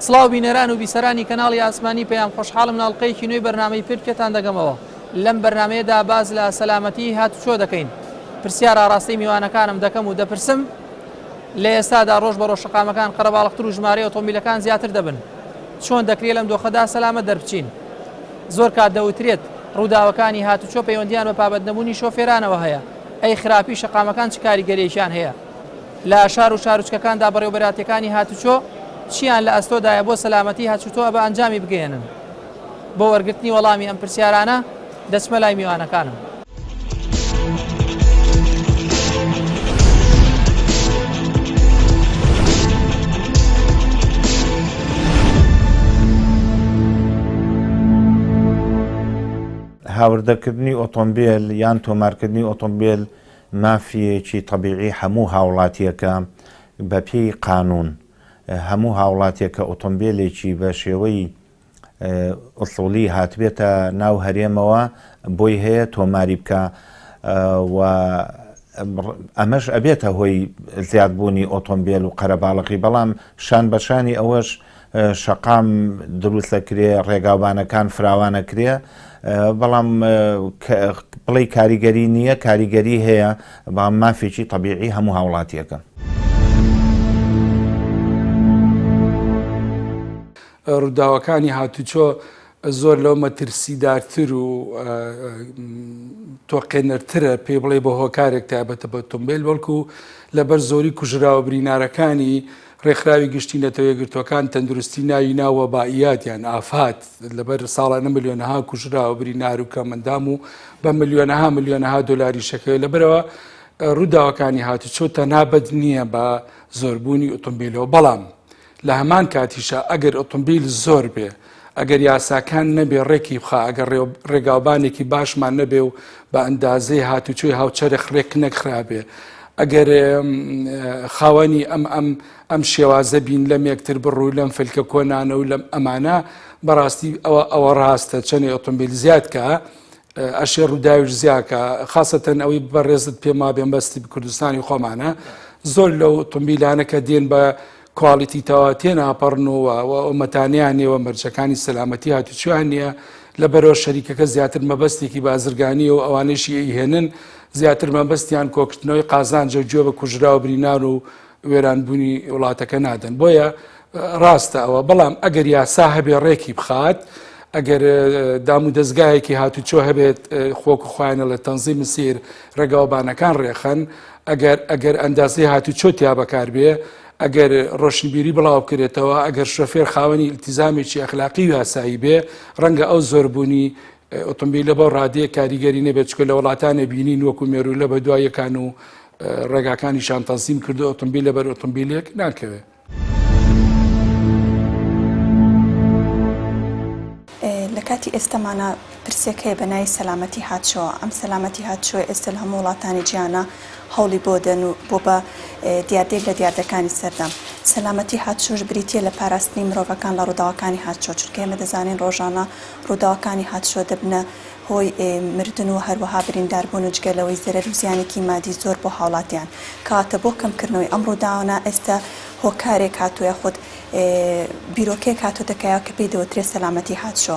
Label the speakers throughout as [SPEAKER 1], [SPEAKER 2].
[SPEAKER 1] سڵاو بینەران و بیسەرانی کەناڵی ئاسمانی پەیام خۆشحاڵم لە ئەڵقەیەکی نوێی بەرنامەی پێ بکەتان دەگەمەوە لەم بەرنامەیەدا باس لە سەلامەتی هاتوچۆ دەکەین پرسیار ئاڕاستەی میوانەکانم دەکەم و دەپرسم لە ئێستادا ڕۆژ بە ڕۆژ شەقامەکان قەرەباڵغتر و ژمارەی ئۆتۆمبیلەکان زیاتر دەبن چۆن دەکرێت لەم دۆخەدا سەلامەت دەربچین زۆر کات دەوترێت ڕووداوەکانی هاتوچۆ پەیوەندیان بە پابەندنەبوونی شۆفێرانەوە هەیە ئەی خراپی شەقامەکان چ کاریگەریەکیان هەیە لە شار و شاروچکەکاندا بەڕێوبەراتیەکانی هاتوچۆ چیان لە ئەستۆدایە بۆ سەلامەتی هاتوچۆ بە ئەنجامی بگەیەنن؟ بۆ وەرگرتنی وەڵامی ئەم پرسیارانە دەچمە لای میوانەکانم.
[SPEAKER 2] هاوردەکردنی ئۆتۆمبێل یان تۆمارکردنی ئۆتۆمبێل مافیەکی تەبیعی هەموو هاوڵاتیەکە بە پێی قانون هەموو هاوڵاتیەک کە ئۆتۆمبێلێکی بە شێوەی ئوسوڵی هاتبێتە ناو هەرێمەوە بۆی هەیە تۆماری بکە و ئەمەش ئەبێتە هۆی زیادبوونی ئۆتۆمبێل و قەرەباڵغی بەڵام شان بەشانی ئەوەش شەقام دروستەکرێ ڕێگاوبانەکان فراوانەکرێ بەڵام بڵێی کاریگەری نییە کاریگەری هەیە بەڵام مافێکی تەبیعی هەموو هاوڵاتیەکە.
[SPEAKER 3] ڕووداوەکانی هاتوچۆ زۆر لەو مەترسیدارتر و تۆقێنەرترە پێی بڵێ بە هۆکارێک تایبەتە بە ئۆتۆمبیل بەڵکو لەبەر زۆری کوژراوە برینارەکانی ڕێکخراوی گشتی نەتەوە یەکگرتووەکان تەندروستی ناوی نا وەبائیات یان ئافات لەبەر ساڵانە ملیۆنەها کوژراوە برینار و کەمئەندام و بە ملیۆنەها ملیۆنەها دۆلاریشەکەوێت لەبەرەوە ڕووداوەکانی هاتوچۆ تەنها بەد نییە بە زۆربوونی ئۆتۆمبیلەوە بەڵام لە هەمان کاتیشا ئەگەر ئۆتۆمبیل زۆر بێ ئەگەر یاساکان نەبێ ڕێکی بخا ئەگەر ڕێگاوبانێکی باشمان نەبێ و بە ئەندازەی هاتوچۆی هاوچەرخ ڕێک نەکخرابێ ئەگەر خاوەنی ئەم ئەم ئەم شێوازە بین لەم یەکتر بڕ و لەم فلکە کۆنانە و لەم ئەمانە بەڕاستی ئەوە ئەوە ڕاستە چەنێ ئۆتۆمبیل زیاد کە ئەشێ ڕووداویش زیاکە خاستەن ئەوەی بەڕێزت پێم وابێ مەبەستی کوردستانی خۆمانە زۆر لەو ئۆتۆمبیلانە کە دێن بە کواڵیتی تەوا تێناپەڕن و و مەتانیان نیە و مەرجەکانی سەلامەتی هاتوچۆیان نییە لەبەرەوە شەریکەکە زیاتر مەبەستێکی بازرگانیە و ئەوانەیشی ئەیهێنن زیاتر مەبەستیان کۆکردنەوەی قازانجە و گوێ بە کوژراو و برینار و وێرانبوونی وڵاتەکە نادەن بۆیە ڕاستە ئەوە بەڵام ئەگەر یاسا هەبێ ڕێکی بخات ئەگەر دام و دەستگایەکی هاتوچۆ هەبێت خۆک خۆیانە لە تەنزی مسیر ڕێگاوبانەکان ڕێخەن ئەگەر ئەگەر ئەندازەی هاتوچۆ تیا بەکاربێ ئەگەر ڕۆشنبیری بڵاو بکرێتەوە، ئەگەر شۆفێر خاوەنی ئیلتیزامێکی ئەخلاقی و یاسایی بێ، ڕەنگە ئەو زۆربوونی ئۆتۆمبیلە بەو ڕادەیە کاریگەری نەبێت، چونکە لە وڵاتانێ بینین وەکو مێروولە بە دوای یەکان و ڕێگاکانیشان تەنزیم کردو ئۆتۆمبیل لەبەر ئۆتۆمبیلێک ناکەوێ.
[SPEAKER 4] لە کاتی ئێستەمانا پرسێک هەیە بە ناوی سەلامەتی هاتچۆ، ئەم سەلامەتی هاتچۆیە ئێستە لە هەموو وڵاتانی جیهانا هەوڵی بۆ دەن و بۆ بە دیاردەیەک لە دیاردەکانی سەردەم. سەلامەتی هاتچۆش بریتییە لە پاراستنی مرۆڤەکان لە ڕووداوەکانی هاتچۆ، چونکە ئێمە دەزانین ڕۆژانە ڕووداوەکانی هاتچۆ دەبنە هۆی مردن و هەروەها برینداربوون و جگە لەوەی زەرەر و زیانێکی مادی زۆر بۆ هاوڵاتیان. کەواتە بۆ کەمکردنەوەی ئەم ڕووداوانە ئێستە هۆکارێک هاتووە یاخود بیرۆکەیەک هاتۆتە کایەوە کە پێی دەوترێت سەلامەتی هاتچۆ.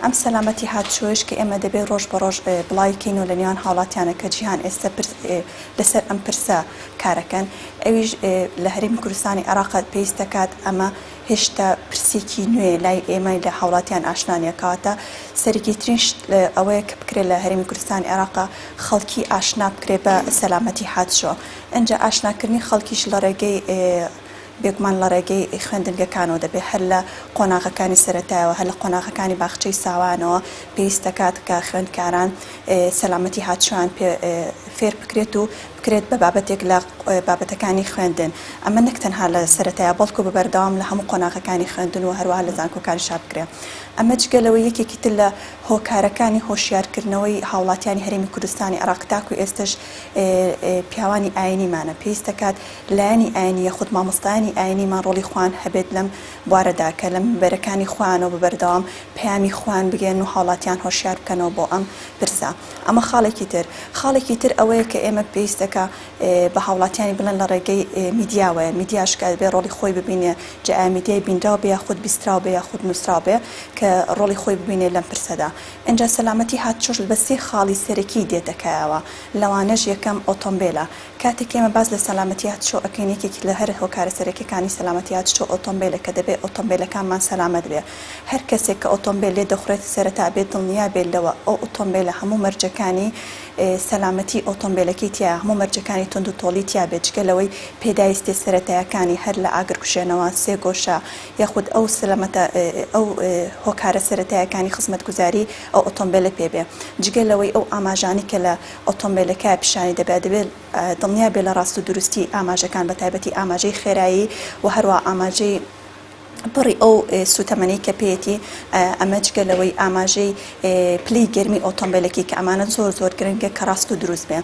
[SPEAKER 4] ئەم سەلامەتی هاتچۆیش کە ئێمە دەبێت ڕۆژ بە ڕۆژ بڵاوی کەینەوە لە نێوان هاوڵاتیانە کە جیهان ئێستە لەسەر ئەم پرسە کارەکەن ئەویش لە هەرێمی کوردستانی عێراق پێویست دەکات ئەمە هێشتا پرسێکی نوێ لای ئێمە لە هاوڵاتیان ئاشنا نیە کەواتە سەرەکیترین شت ئەوەیە کە بکرێت لە هەرێمی کوردستانی عێراق خەڵکی ئاشنا بکرێت بە سەلامەتی هاتچۆ ئینجا ئاشناکردنی خەڵکیش لە ڕێگەی بێگومان لە ڕێگەی خوێندنگەکانەوە دەبێت هەر لە قۆناغەکانی سەرەتایەوە هەر لە قۆناغەکانی باخچەی ساوایانەوە پێویست دەکات کە خوێندکاران سەلامەتی هاتچۆیان پێ فێر بکرێت و بکرێت بە بابەتێک لە بابەتەکانی خوێندن ئەمە نەک تەنها لە سەرەتایە بەڵکو بە بەردەوام لە هەموو قۆناغەکانی خوێندن و هەروەها لە زانکۆکانیشا بکرێت ئەمە جگە لەوەی یەکێکی تر لە هۆکارەکانی هۆشیارکردنەوەی هاوڵاتیانی هەرێمی کوردستانی عێراق تاکو ئێستەش پیاوانی ئاینیمانە پێویست دەکات لایەنی ئاینی یاخود مامۆستایانی ئاینیمان ڕۆڵی خۆیان هەبێت لەم بوارەدا کە لە مینبەرەکانی خۆیانەوە بە بەردەوام پەیامی خۆیان بگەیەنن و هاوڵاتیان هۆشیار بکەنەوە بۆ ئەم پرسە. ئەمە خاڵێکی تر. خاڵێکی تر ئەوەیە کە ئێمە پێویست دەکات. کە بە هاوڵاتیانی بڵێن لە ڕێگەی میدیاوەیە، میدیاش کە ئەبێ ڕۆڵی خۆی ببینێ جا ئایا میدیای بینراو بێ یاخود بیستراو بێ یاخود نووسراو بێ کە ڕۆڵی خۆی ببینێ لەم پرسەدا. ئینجا سەلامەتی هاتوچۆش بە سێ خاڵی سەرەکی دێتە کایەوە لەوانەش یەکەم ئۆتۆمبێلە، کاتێک ئێمە باس لە سەلامەتی هاتوچۆ ئەکەین یەکێک لە هەرە هۆکارە سەرەکیەکانی سەلامەتی هاتوچۆ ئۆتۆمبێلە کە دەبێ ئۆتۆمبێلەکانمان سەلامەت بێ هەر کەسێک کە ئۆتۆمبێل لێ دەخوڕێت سەرەتا ئەبێ دڵنیا بێت لەوە ئەو ئۆتۆمبێلە هەموو مەرجەکانی سەلامەتی ئۆتۆمبێلەکەی تیایە هەموو مەرجەکانی توندوتۆڵی تیا بێت جگە لەوەی پێداویستیە سەرەتایەکانی هەر لە ئاگرکوژێنەوە سێگۆشە یاخود ئەو سەلامەتە ئەو هۆکارە سەرەتایەکانی خزمەتگوزاری ئەو ئۆتۆمبێلە پێ بێ جگە لەوەی ئەو ئاماژانەی کە لە ئۆتۆمبێلەکە پیشانی دەبێ دەبێ دڵنیا بێ لە ڕاست و دروستی ئاماژەکان بە تایبەتی ئاماژەی خێرایی و هەروەها ئاماژەی بڕی ئەو سوتەمەنی کە پێیەتی ئەمە جگە لەوەی ئاماژەی پلەی گەرمی ئۆتۆمبیلەکەی کە ئەمانە زۆر زۆر گرنگە کە ڕاست و دروست بێ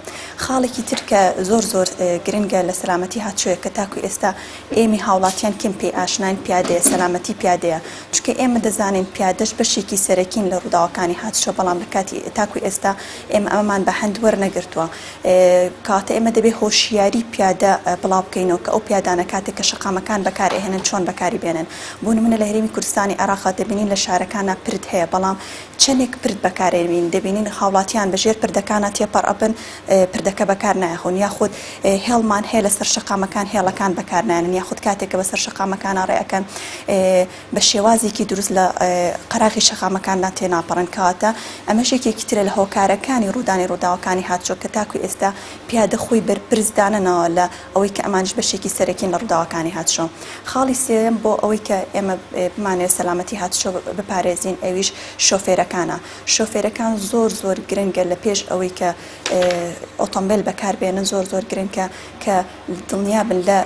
[SPEAKER 4] خاڵێکی تر کە زۆر زۆر گرنگە لە سەلامەتی هاتوچۆیە کە تاکو ئێستا ئێمی هاوڵاتیان کەم پێی ئاشناین پیادەیە سەلامەتی پیادەیە چونکە ئێمە دەزانین پیادەش بەشێکی سەرەکین لە ڕووداوەکانی هاتوچۆ بەڵام لە کاتی تاکو ئێستا ئێمە ئەمەمان بە هەند وەرنەگرتووە کەواتە ئێمە دەبێ هۆشیاری پیادە بڵاو بکەینەوە کە ئەو پیادانە کاتێک کە شەقامەکان بەکار ئەهێنن چۆن بەکاری بێنن بۆ نمونە لە هەرێمی کوردستانی عێراق دەبینین لە شارەکانا پرد هەیە بەڵام چەندێک پرد بەکارێنین دەبینین هاوڵاتیان بە ژێر پردەکانا تێپەڕ ئەبن پردەکە بەکار نایەخۆن یاخود هێڵمان هەیە لەسەر شەقامەکان هێڵەکان بەکار نایەنن یاخود کاتێک کە بەسەر شەقامەکانا ڕێ ئەکەن بە شێوازێکی دروست لە قەراغی شەقامەکاندا تێناپەڕن، کەواتە ئەمەش یەکێکی ترە لە هۆکارەکانی ڕوودانی ڕووداوەکانی هاتوچۆ کە تاکو ئێستا پیادە خۆی بەرپرس دانەناوە لە ئەوەی کە ئەمانیش بەشێکی سەرەکین لە ڕووداوەکانی هاتوچۆ. خاڵی سێیەم بۆ ئەوەی کە ئێمە بمانەوێت سەلامەتی هاتوچۆ بپارێزین ئەویش شۆفێرەکانە. شۆفێرەکان زۆر زۆر گرنگە لە پێش ئەوەی کە ئۆتۆمبێل بەکار بێنن زۆر زۆر گرنکە کە دڵنیابن لە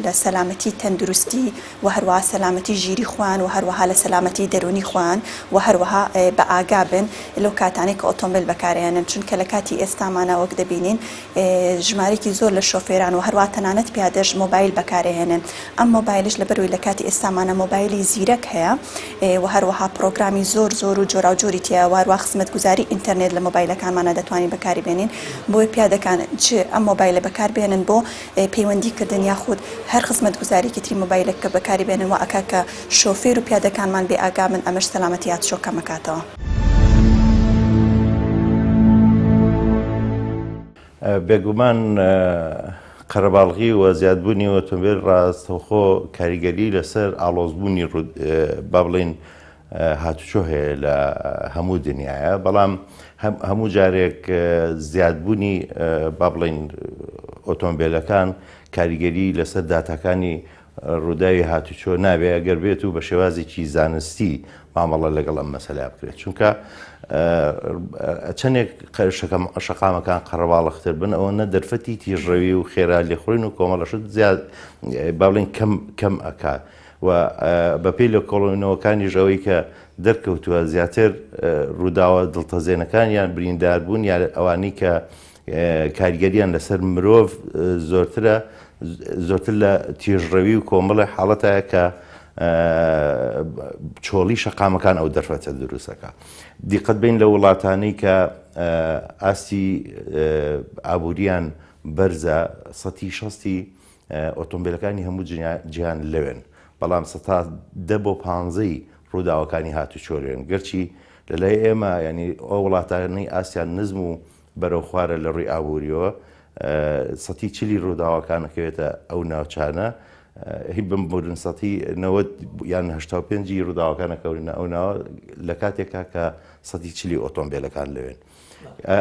[SPEAKER 4] لە سەلامەتی تەندروستی و هەروەها سەلامەتی ژیری خۆیان و هەروەها لە سەلامەتی دەروونی خۆیان و هەروەها بە ئاگا بن لەو کاتانەی کە ئۆتۆمبێل بەکارئەیەنن چونکە لە کاتی ئێستامانا وەک دەبینین ژمارەیەکی زۆر لە شۆفێران و هەروەها تەنانەت پیادەش مۆبایل بەکارئەهێنن ئەم مۆبایلش لەبەرئەوەی لە کاتی ئێستامانا مۆبایلی زیرەک هەیە و هەروەها پڕۆگرامی زۆر زۆر و جۆراوجۆری تیایە و هەروەها خزمەتگوزاری ئینتەرنێت لە مۆبایلەکانمانا دەتوانین بەکاری بێنین بۆیە پیادەکان چ ئەم مۆبایلە بەکار بێنن بۆ پەیوەندی کردن یاخود هەر خزمەتگوزاریەکی تری مۆبایلێک کە بەکاری بێنن وا ئەکا کە شۆفێر و پیادەکانمان بێ ئاگا بن ئەمەش سەلامەتی هاتوچۆ کەم ئەکاتەوە.
[SPEAKER 5] بێگومان قەرەباڵغی و زیادبوونی ئۆتۆمبێل ڕاستەوخۆ کاریگەری لەسەر ئاڵۆزبوونی با بڵێین هاتوچۆ هەیە لە هەموو دنیاە بەڵام هەموو جارێک زیادبوونی با بڵین ئۆتۆمبیلەکان کاریگەری لەسەر داتاکانی ڕووداوی هاتوچۆ نابێ ئەگەر بێت و بە شێوازێکی زانستی مامەڵە لەگەڵ ئەم مەسەلە بکرێت چونکە چەندێک شەقامەکان قەرەباڵختر بن ئەوە نە دەرفەتی تیژڕەوی و خێرا لێخۆین و کۆمەڵەشت زیاد با بڵێن کەم کەم ئەکات و بەپێی لێکۆڵینەوەکانیش ئەوەی کە دەرکەوتووە زیاتر ڕووداوە دڵتەزێنەکان یان برینداربوون یان ئەوانەی کە کاریگەریان لەسەر مرۆڤ زۆرترە زۆرتر لە تێژڕەوی و کۆمەڵی حاڵەتایە کە چۆڵی شەقامەکان ئەو دەرفەتە دروستەکە دیقەت بین لە وڵاتانی کە ئاستی ئابووریان بەرزە سەتی شەستی ئۆتۆمبیلەکانی هەموو جیهان لەوێن، بەڵام سەتا دە بۆ پانزەی ڕووداوەکانی هاتوچۆ لەوێن، گەرچی لەلای ئێمە یانی ئەو وڵاتانەی ئاستیان نزم و بەرەو خوارە لە ڕووی ئابووریەوە سەتی چلی ڕووداوەکان ئەکەوێتە ئەو ناوچانە هی بمبورن سەتی 90 یان 85 ڕووداوەکان ئەکەونە ئەو ناوە لە کاتێکا کە سەتی چلی ئۆتۆمبیلەکان لەوێن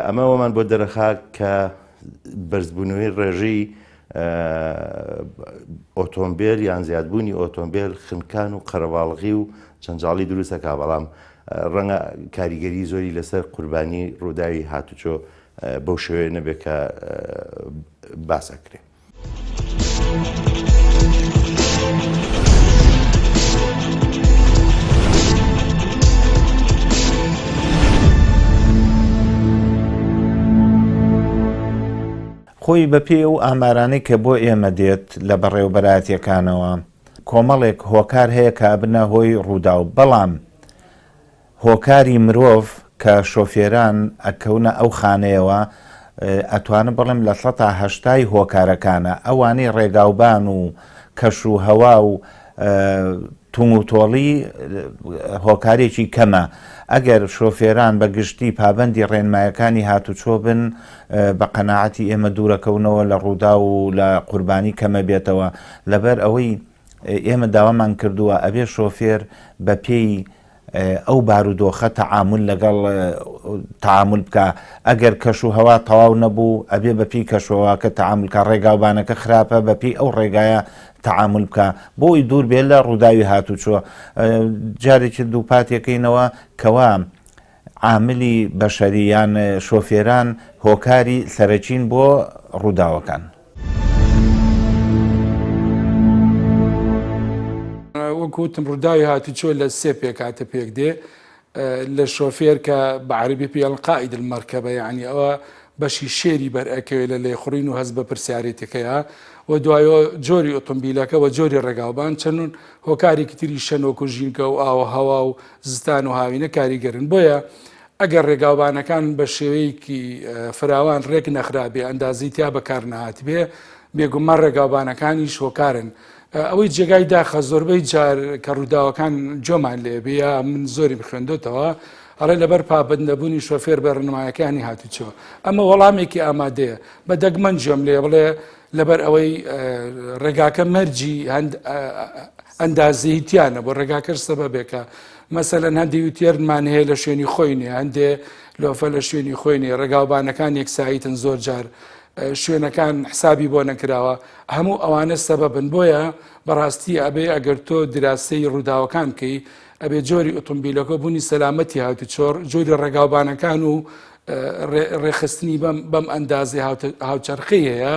[SPEAKER 5] ئەمە وەمان بۆ دەرەخا کە بەرزبوونەوەی ڕێژەی ئۆتۆمبێل یان زیادبوونی ئۆتۆمبێل خنکان و قەرەباڵغی و جەنجاڵی دروست ئەکا، بەڵام ڕەنگە کاریگەری زۆری لەسەر قوربانی ڕووداوی هاتوچۆ بەو شێوەیە نەبێت کە باس ئەکرێ.
[SPEAKER 2] خۆی بەپێی ئەو ئامارانەی کە بۆ ئێمە دێت لە بەڕێوەبەرایەتیەکانەوە کۆمەڵێک هۆکار هەیە کە ئەبنە هۆی ڕووداو بەڵام هۆکاری مرۆڤ کە شۆفێران ئەکەونە ئەو خانەیەوە. ئەتوانم بڵێم لە سەتا هەشتای هۆکارەکانە، ئەوانەی ڕێگاوبان و کەش و هەوا و توموتۆڵی هۆکارێکی کەمە، ئەگەر شۆفێران بە گشتی پابەندی ڕێنمایەکانی هاتوچۆ بن بە قەناعەتی ئێمە دوورەکەونەوە لە ڕووداو و لە قوربانی کەمەبێتەوە، لەبەر ئەوەی ئێمە داوامان کردووە ئەبێ شۆفێر بە پێی ئەو بارودۆخە تەعامول لەگەڵ تەعامول بکا ئەگەر کەش و هەوا تەواو نەبوو ئەبێ بە پێی کەشوهەواکە تەعامول کا ڕێگاوبانەکە خراپە بە پێی ئەو ڕێگایە تەعامول بکا بۆی دوور بێت لە ڕووداوی هاتوچۆ جارێکی دووپاتێکەینەوە کەوا عاملی بەشەری یان شۆفێران هۆکاری سەرەکین بۆ ڕووداوەکان.
[SPEAKER 3] وەک وتم ڕووداوی هاتوچۆ لە سێ پێکهاتە پێک دێ لە شۆفێر کە بە عەربی پێی ئەڵێن قائد المرکبە یعنی ئەوە بەشی شێری بەر ئەکەوێ لە لێخوڕین و هەست بە پرسیارێتەکەیە و دوایەوە جۆری ئۆتۆمبیلەکە و جۆری ڕێگاوبان چەند هۆکارێکی تری شەن وەکو ژینگە و ئاوەهەوا و زستان و هاوینە کاریگەرن بۆیە ئەگەر ڕێگاوبانەکان بە شێوەیەکی فراوان ڕێک نەخرابێ ئەندازەی تیا بەکار نەهاتبێ بێگومان ڕێگاوبانەکانیش هۆکارن ئەوەی جێگای داخە زۆربەی جار کە ڕووداوەکان جۆمان لێبێ یا من زۆریم خوێندۆتەوە ئەڵێ لەبەر پابند نەبوونی شۆفێر بە ڕنمایەکانی هاتوچۆ ئەمە وەڵامێکی ئامادەیە بە دەگمەن گوێم لێ بڵێ لەبەر ئەوەی ڕێگاکە مەرجی هەند ئەندازەی تیا نەبوو ڕێگاکەش سەبەبێکە مەسەلەن هەندی وتێرمان هەیە لە شوێنی خۆی نیە هەندێ لۆفە لە شوێنی خۆی نیە ڕێگاوبانەکان یەکساییتن زۆر جار شوێنەکان حسابی بۆ نەکراوە هەموو ئەوانە سەبەبن بۆیە بەڕاستی ئەبێ ئەگەر تۆ دراسەی ڕووداوەکان بکەی ئەبێ جۆری ئۆتۆمبیلەکە بوونی سەلامەتی هاتوچۆڕ جۆری ڕێگاوبانەکان و ڕێکخستنی بەم بەم ئەندازەی هاوچەرخی هەیە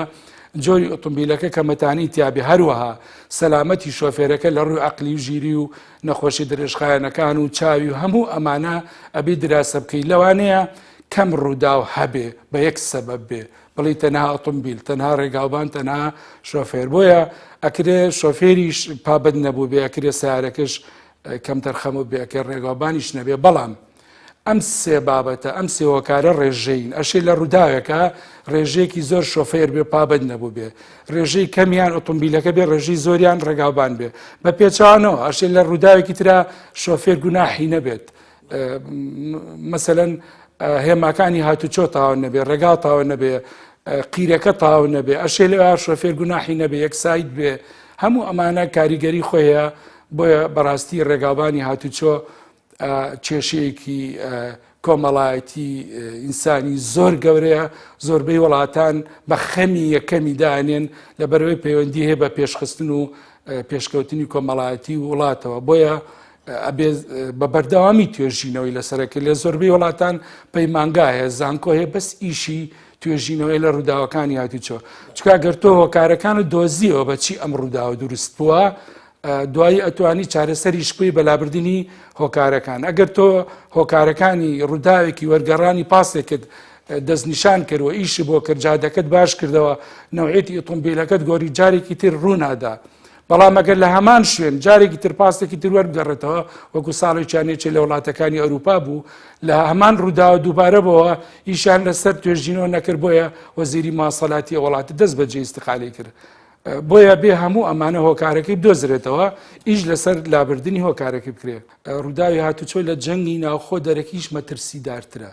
[SPEAKER 3] جۆری ئۆتۆمبیلەکە کە مەتانی تیابێ هەروەها سەلامەتی شۆفێرەکە لە ڕووی عقلی و ژیری و نەخۆشی درێژخایەنەکان و چاوی و هەموو ئەمانە ئەبی دراسە بکەی لەوانەیە کەم ڕووداو هەبێ بە یەک سەبەب بێ بڵی تەنها ئۆتۆمبیل تەنها ڕێگاوبان تەنها شۆفێر بۆیە ئەکرێ شۆفێریش پابند نەبوو بێ ئەکرێ سیارەکەش کەمتەرخەم و بێ ئەکرێ ڕێگاوبانیش نەبێ بەڵام ئەم سێ بابەتە، ئەم سێ هۆکارە ڕێژەیین. ئەشێ لە ڕووداوێکا ڕێژەیەکی زۆر شۆفێر بێ پابەند نەبووبێ، ڕێژەی کەمیان ئۆتۆمبیلەکە بێ، ڕێژەی زۆریان ڕێگاوبان بێ. بە پێچەوانەوە ئەشێ لە ڕووداوێکی ترا شۆفێر گوناحی نەبێت. مەسەلەن هێماکانی هاتوچۆ تەواو نەبێ، ڕێگا تەواو نەبێ، قیرەکە تەواو نەبێ، ئەشێ لەوێ شۆفێر گوناحی نەبێ، یەکسایت بێ. هەموو ئەمانە کاریگەری خۆی هەیە. بۆیە بەڕاستی ڕێگاوبانی هاتوچۆ کێشەیەکی کۆمەڵایەتی ئینسانی زۆر گەورەیە زۆربەی وڵاتان بە خەمی یەکەمی دانێن لە بەرەوەی پەیوەندی هەیە بە پێشخستن و پێشکەوتنی کۆمەڵایەتی وڵاتەوە بۆیە ئەبێ بە بەردەوامی توێژینەوەی لەسەرەکە لە زۆربەی وڵاتان پەیمانگا هەیە زانکۆ هەیە بەس ئیشی توێژینەوەی لە ڕووداوەکانی هاتوچۆ چکا گەر تۆ هۆکارەکان و دۆزیەوە بەچی ئەم ڕووداوە دروست بووە دوایی ئەتوانی چارەسەریش بکەی بە لابردنی هۆکارەکان ئەگەر تۆ هۆکارەکانی ڕووداوێکی وەرگەڕانی پاسێکت دەستنیشان کرد و ئیشی بۆ کرد جادەکەت باش کردەوە نەوعێتی ئۆتۆمبیلەکەت گۆری جارێکی تر ڕوونادا بەڵام ئەگەر لە هەمان شوێن جارێکی تر پاسێکی تر وەربگەڕێتەوە وەکو ساڵێکیان یەکێ لە وڵاتەکانی ئەوروپا بوو لە هەمان ڕووداوە دووبارە بەوە ئیشان لەسەر توێژینەوە نەکرد بۆیە وەزیری ماسەلاتی وڵاتە دەست بەجێ ئیستقالەی کرد بۆیە بێ هەموو ئەمانە هۆکارەکەی بدۆزرێتەوە ئیش لەسەر لابردنی هۆکارەکەی بکرێ. ڕووداوی هاتوچۆ لە جەنگی ناوخۆ دەرەکیش مەترسیدارترە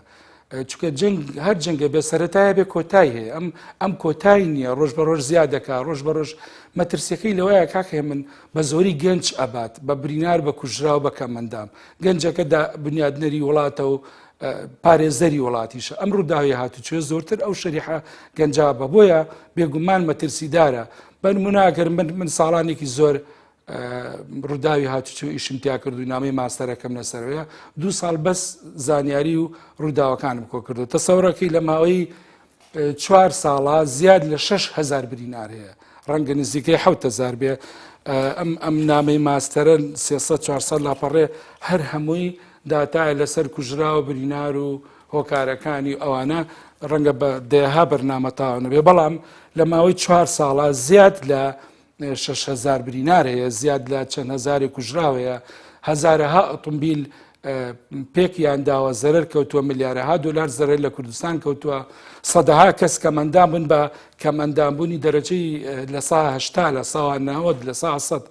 [SPEAKER 3] چونکە جەنگ هەر جەنگە بێ سەرەتایە بێ کۆتای هەیە ئەم ئەم کۆتای نییە ڕۆژ بە ڕۆژ زیاد دەکا ڕۆژ بە ڕۆژ مەترسیەکەی لەوەیە کاک هێمن بە زۆری گەنج ئەبات بە برینار بە کوژراو بە کەمەندام گەنجەکە بنیادنەری وڵاتە و پارێزەری وڵاتیشە ئەم ڕووداوی هاتوچۆ زۆرتر ئەو شەریحە گەنجا بە بۆیە بێگومان مەترسیدارە بەنمونە ئەگەر من من ساڵانێکی زۆر ڕووداوی هاتوچۆ ئیشم تیا کرد و نامەی ماستەرەکەم لەسەرەوەیە دو ساڵ بەس زانیاری و ڕووداوەکانم کۆ کردو تەسەورەکەی لە ماوەی چوار ساڵە زیاد لە 6هزار برینار هەیە ڕەنگە نزیکەی حوتهزار بێ ئەم ئەم نامەی ماستەرە 300 400 لاپەڕێ هەر هەمووی داتایە لەسەر کوژراو برینار و هۆکارەکانی و ئەوانە ڕەنگە بە دەیەها بەرنامە تەواو نەبێ بەڵام لە ماوەی چوار ساڵە زیاد لە 6هزار برینار هەیە زیاد لە چەند هەزارێک کوژراو هەیە هەزارەها ئۆتۆمبیل. پێکیان داوە زەرەر کەوتووە ملیارەها دۆلار زەرەر لە کوردستان کەوتووە سەدەها کەس کەمەندام بوون بە کەمئەندامبوونی دەرەجەی لە سا هەشتا لە سا نەوەد لە سا سەد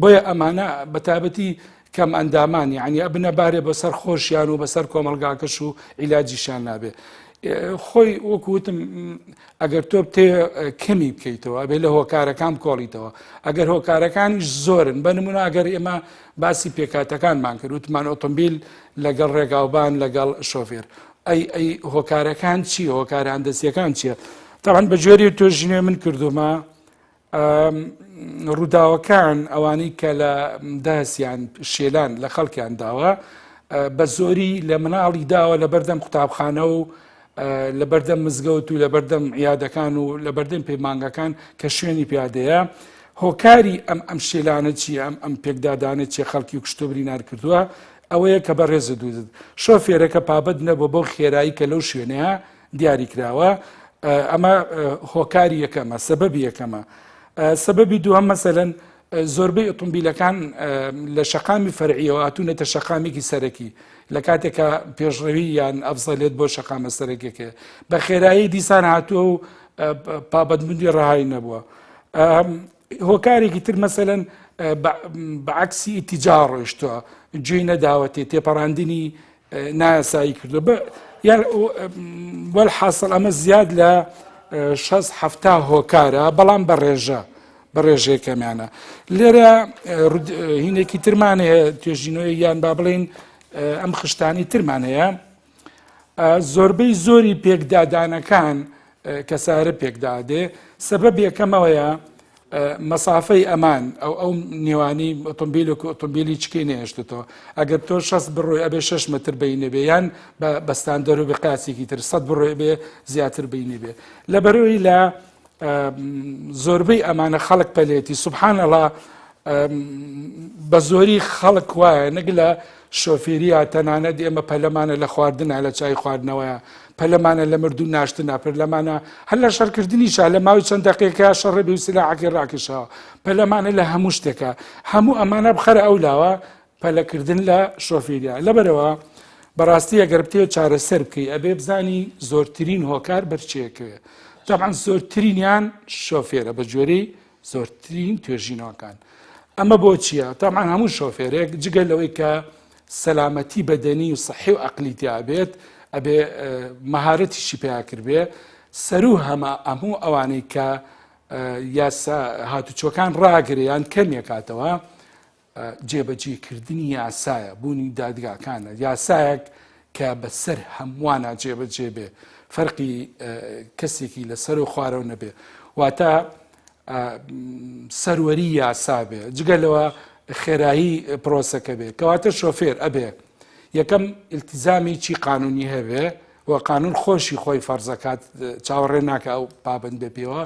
[SPEAKER 3] بۆیە ئەمانە بە تایبەتی کەم ئەندامان یعنی ئەبنە بارێ بەسەر خۆشیان و بەسەر کۆمەلگاکەش و عیلاجیشان نابێ خۆی وەکوتم ئەگەر تۆ بتێ کەمی بکەیتەوە ئەبێ لە هۆکارەکان کۆڵیتەوە ئەگەر هۆکارەکانیش زۆرن بە نمونە ئەگەر ئێمە باسی پێکاتەکانمان کرد وتمان ئۆتۆمبیل لەگەڵ ڕێگاوبان لەگەڵ شۆفێر ئەی ئەی هۆکارەکان چی هۆکارە هەندەسیەکان چییە تاوان بە جۆری توێژینەوەی من کردومە ڕووداوەکان ئەوانەی کە لە داسیان شێلان لە خەڵکیان داوە بە زۆری لە مناڵی داوە لە بەردەم قوتابخانە و لە بەردەم مزگەوت و لە بەردەم یادەکان و لە بەردەم پەیمانگەکان کە شوێنی پیادەیە هۆکاری ئەم ئەم شێلانە چی ئەم ئەم پێکدادانە چێ خەڵکی و کشتۆبری نار کردووە ئەوەیە کە بەڕێزت وتت شۆفێرەکە پابەند نەبووە بەو خێرایی کە لەو شوێنەیە دیاری کراوە ئەمە هۆکاری یەکەمە سەبەبی یەکەمە سەبەبی دووەم مەسەلەن زۆربەی ئۆتۆمبیلەکان لە شەقامی فەرعیەوە هاتوونەتە شەقامێکی سەرەکی لە کاتێکە پێشڕەوی یان ئەفزەلێت بۆ شەقامە سەرەکیەکە بە خێرایی دیسان هاتووە و پابەندبوونی ڕەهای نەبووە هۆکارێکی تر مەسەلەن بە عەکسی ئیتیجا ڕۆیشتووە گوێی نەداوەتێ تێپەڕاندنی نایاسایی کردو بە وەلحاسڵ ئەمە زیاد لە شەست حەفتا هۆکارە بەڵام بە ڕێژە بە ڕێژەیە کەمیانە لێرە هینێکی ترمان هەیە توێژینەوەی یان با بڵین ئەم خشتانی ترمان هەیە زۆربەی زۆری پێکدادانەکان کە سارە پێکدادێ سەبەب یەکەمەوەیە مەسافەی ئەمان ئەو ئەو نێوانی ئۆتۆمبیلێک و ئۆتۆمبیلی چکەی نێشتێتەوە ئەگەر تۆ 6 بڕۆی ئەبێ 6 متر بینێ بێ یان بە بەستاندەر و بقاسێکی تر 100 بڕۆی بێ زیاتر بینێ بێ لە بەرەوەی لە زۆربەی ئەمانە خەڵک پەلێتی سبحان الله بە زۆری خەڵک وایە نەک لە شۆفێریە تەنانەت ئێمە پەلەمانە لە خواردنە لە چای خواردنەوەیە پەلەمانە لە مردوو ناشتنا پەرلەمانە هەر لە شەرکردنیشا لە ماوەی چەند دقیقە شەڕێ بێ و سلاحەکەی ڕاکێشاوە پەلەمانە لە هەموو شتێکە هەموو ئەمانە بخەرە ئەو لاوە پەلەکردن لە شۆفیریا لەبەرەوە بەڕاستی ئەگەر بتەوێت چارەسەر بکەی ئەبێ بزانی زۆرترین هۆکار بەرچێکەوێ طبعا زۆرترینیان شۆفێرە بە جۆرەی زۆرترین توێژینەوەکان ئەمە بۆ چییە طبعا هەموو شۆفێرێک جگە لەوەی کە سەلامەتی بەدەنی و سەحی و عقلی تیابێت ئەبێ مەهارەتیشی پیا کردبێ سەرو هەمە ئەموو ئەوانەی کە یاسا هاتوچۆکان ڕاگرێ یان کەمێکاتەوە جێبەجێکردنی یاسایە، بوونی دادگاکانە، یاسایەک کە بەسەر هەمووانا جێبەجێ بێ، فەرقی کەسێکی لەسەر و خوارەوە نەبێ، واتە سەروەری یاسا بێ، جگە لەوە خێرایی پرۆسەکە بێ، کەواتە شۆفێر ئەبێ یەکەم ئیلتیزامێکی قانونی هەبێ، و قانون خۆشی خۆی فەرزەکات چاوەڕێ ناکە ئەو پابند بێ پێوە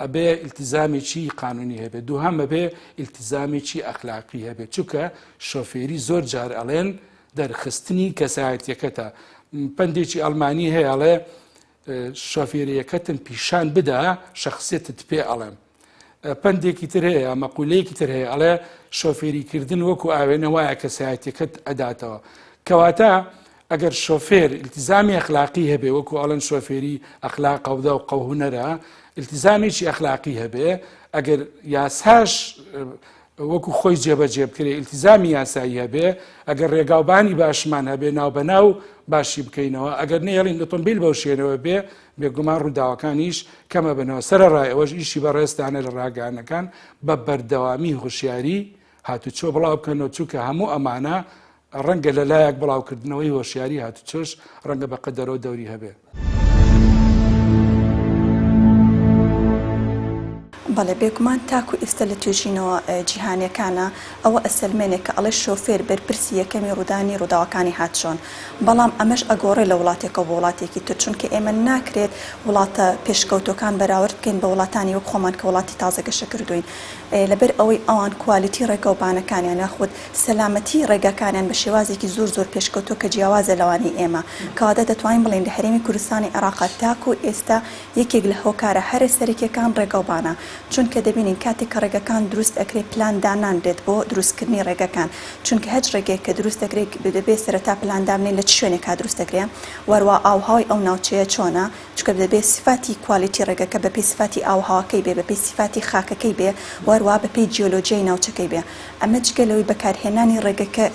[SPEAKER 3] ئەبێ ئیلتیزامێکی قانونی هەبێ دووهەم ئەبێ ئیلتیزامێکی ئەخلاقی هەبێ چونکە شۆفێری زۆر جار ئەڵێن دەرخستنی کەسایەتیەکەتە پەندێکی ئەڵمانی هەیە ئەڵێ شۆفێریەکەتم پیشان بدە شخصیتت پێ ئەڵێم پەندێکی تر هەیە مەقولەیەکی تر هەیە ئەڵێ شۆفێری کردن وەکو ئاوێنە وایە کەسایەتیەکەت ئەداتەوە کەواتە ئەگەر شۆفێر التزامی ئەخلاقی هەبێ وەکو ئەڵەن شۆفێری ئەخلاق قەودا و قەوهونەرە التزامێکی ئەخلاقی هەبێ ئەگەر یاساش وەکو خۆی جێبەجێ بکرێ التزامی یاسایی هەبێ ئەگەر ڕێگاوبانی باشمان هەبێ ناوبەناو باشی بکەینەوە ئەگەر نەیەڵین ئۆتۆمبیل بەو شوێنەوە بێ بێگومان ڕووداوەکانیش کەمەبنەوە، سەرەڕای ئەوەش ئیشی بەڕێزتانە لە ڕاگەیاندنەکان بە بەردەوامی هۆشیاری هاتوچۆ بڵاوبکەنەوە، چونکە هەموو ئەمانە ڕەنگە لەلایەک بڵاوکردنەوەی هۆشیاری هاتوچۆش ڕەنگە بە قەدەرەوە دەوری هەبێ.
[SPEAKER 4] بەڵێ بێگومان تاکو ئێستا لە توێژینەوە جیهانیەکانا ئەوە ئەسەلمێنێ کە ئەڵێ شۆفێر بەرپرسی یەکەمی ڕوودانی ڕووداوەکانی هاتچۆن بەڵام ئەمەش ئەگۆڕێ لە وڵاتێکەوە بۆ وڵاتێکی تر چونکە ئێمە ناکرێت وڵاتە پێشکەوتوەکان بەراورد بکەین بە وڵاتانی وەک خۆمان کە وڵاتی تازە گەشە کردوین لەبەر ئەوەی ئەوان کوالیتی ڕێگەوبانەکانیان یاخود سەلامەتی ڕێگاکانیان بە شێوازێکی زۆر زۆر پێشکەوتوە کە جیاوازە لەوانەی ئێمە کەواتە دەتوانین بڵێین لە هەرێمی کوردستانی عێراقا تاکو ئێستا یەکێک لە هۆکارە هەرە سەرەکیەکان ڕێگەوبانە. چونکە دەبینین کاتێک کە ڕێگەکان دروست ئەکرێ پلان دانانرێت بۆ دروستکردنی ڕێگەکان چونکە هەچ ڕێگەیەک کە دروست دەکرێت دەبێ سەرەتا پلان دابنێن لە چ شوێنێکا دروست دەکرێ وەروا ئاوهەوای ئەو ناوچەیە چۆنە چونکە دەبێ سیفاتی کوالیتی ڕێگەکە بەپێی سیفاتی ئاووهەواکەی بێ، بەپێی سیفاتی خاکەکەی بێ و هەروەها بەپێی جیۆلۆجیای ناوچەکەی بێ. ئەمە جگە لەوەی بەکارهێنانی ڕێگەکە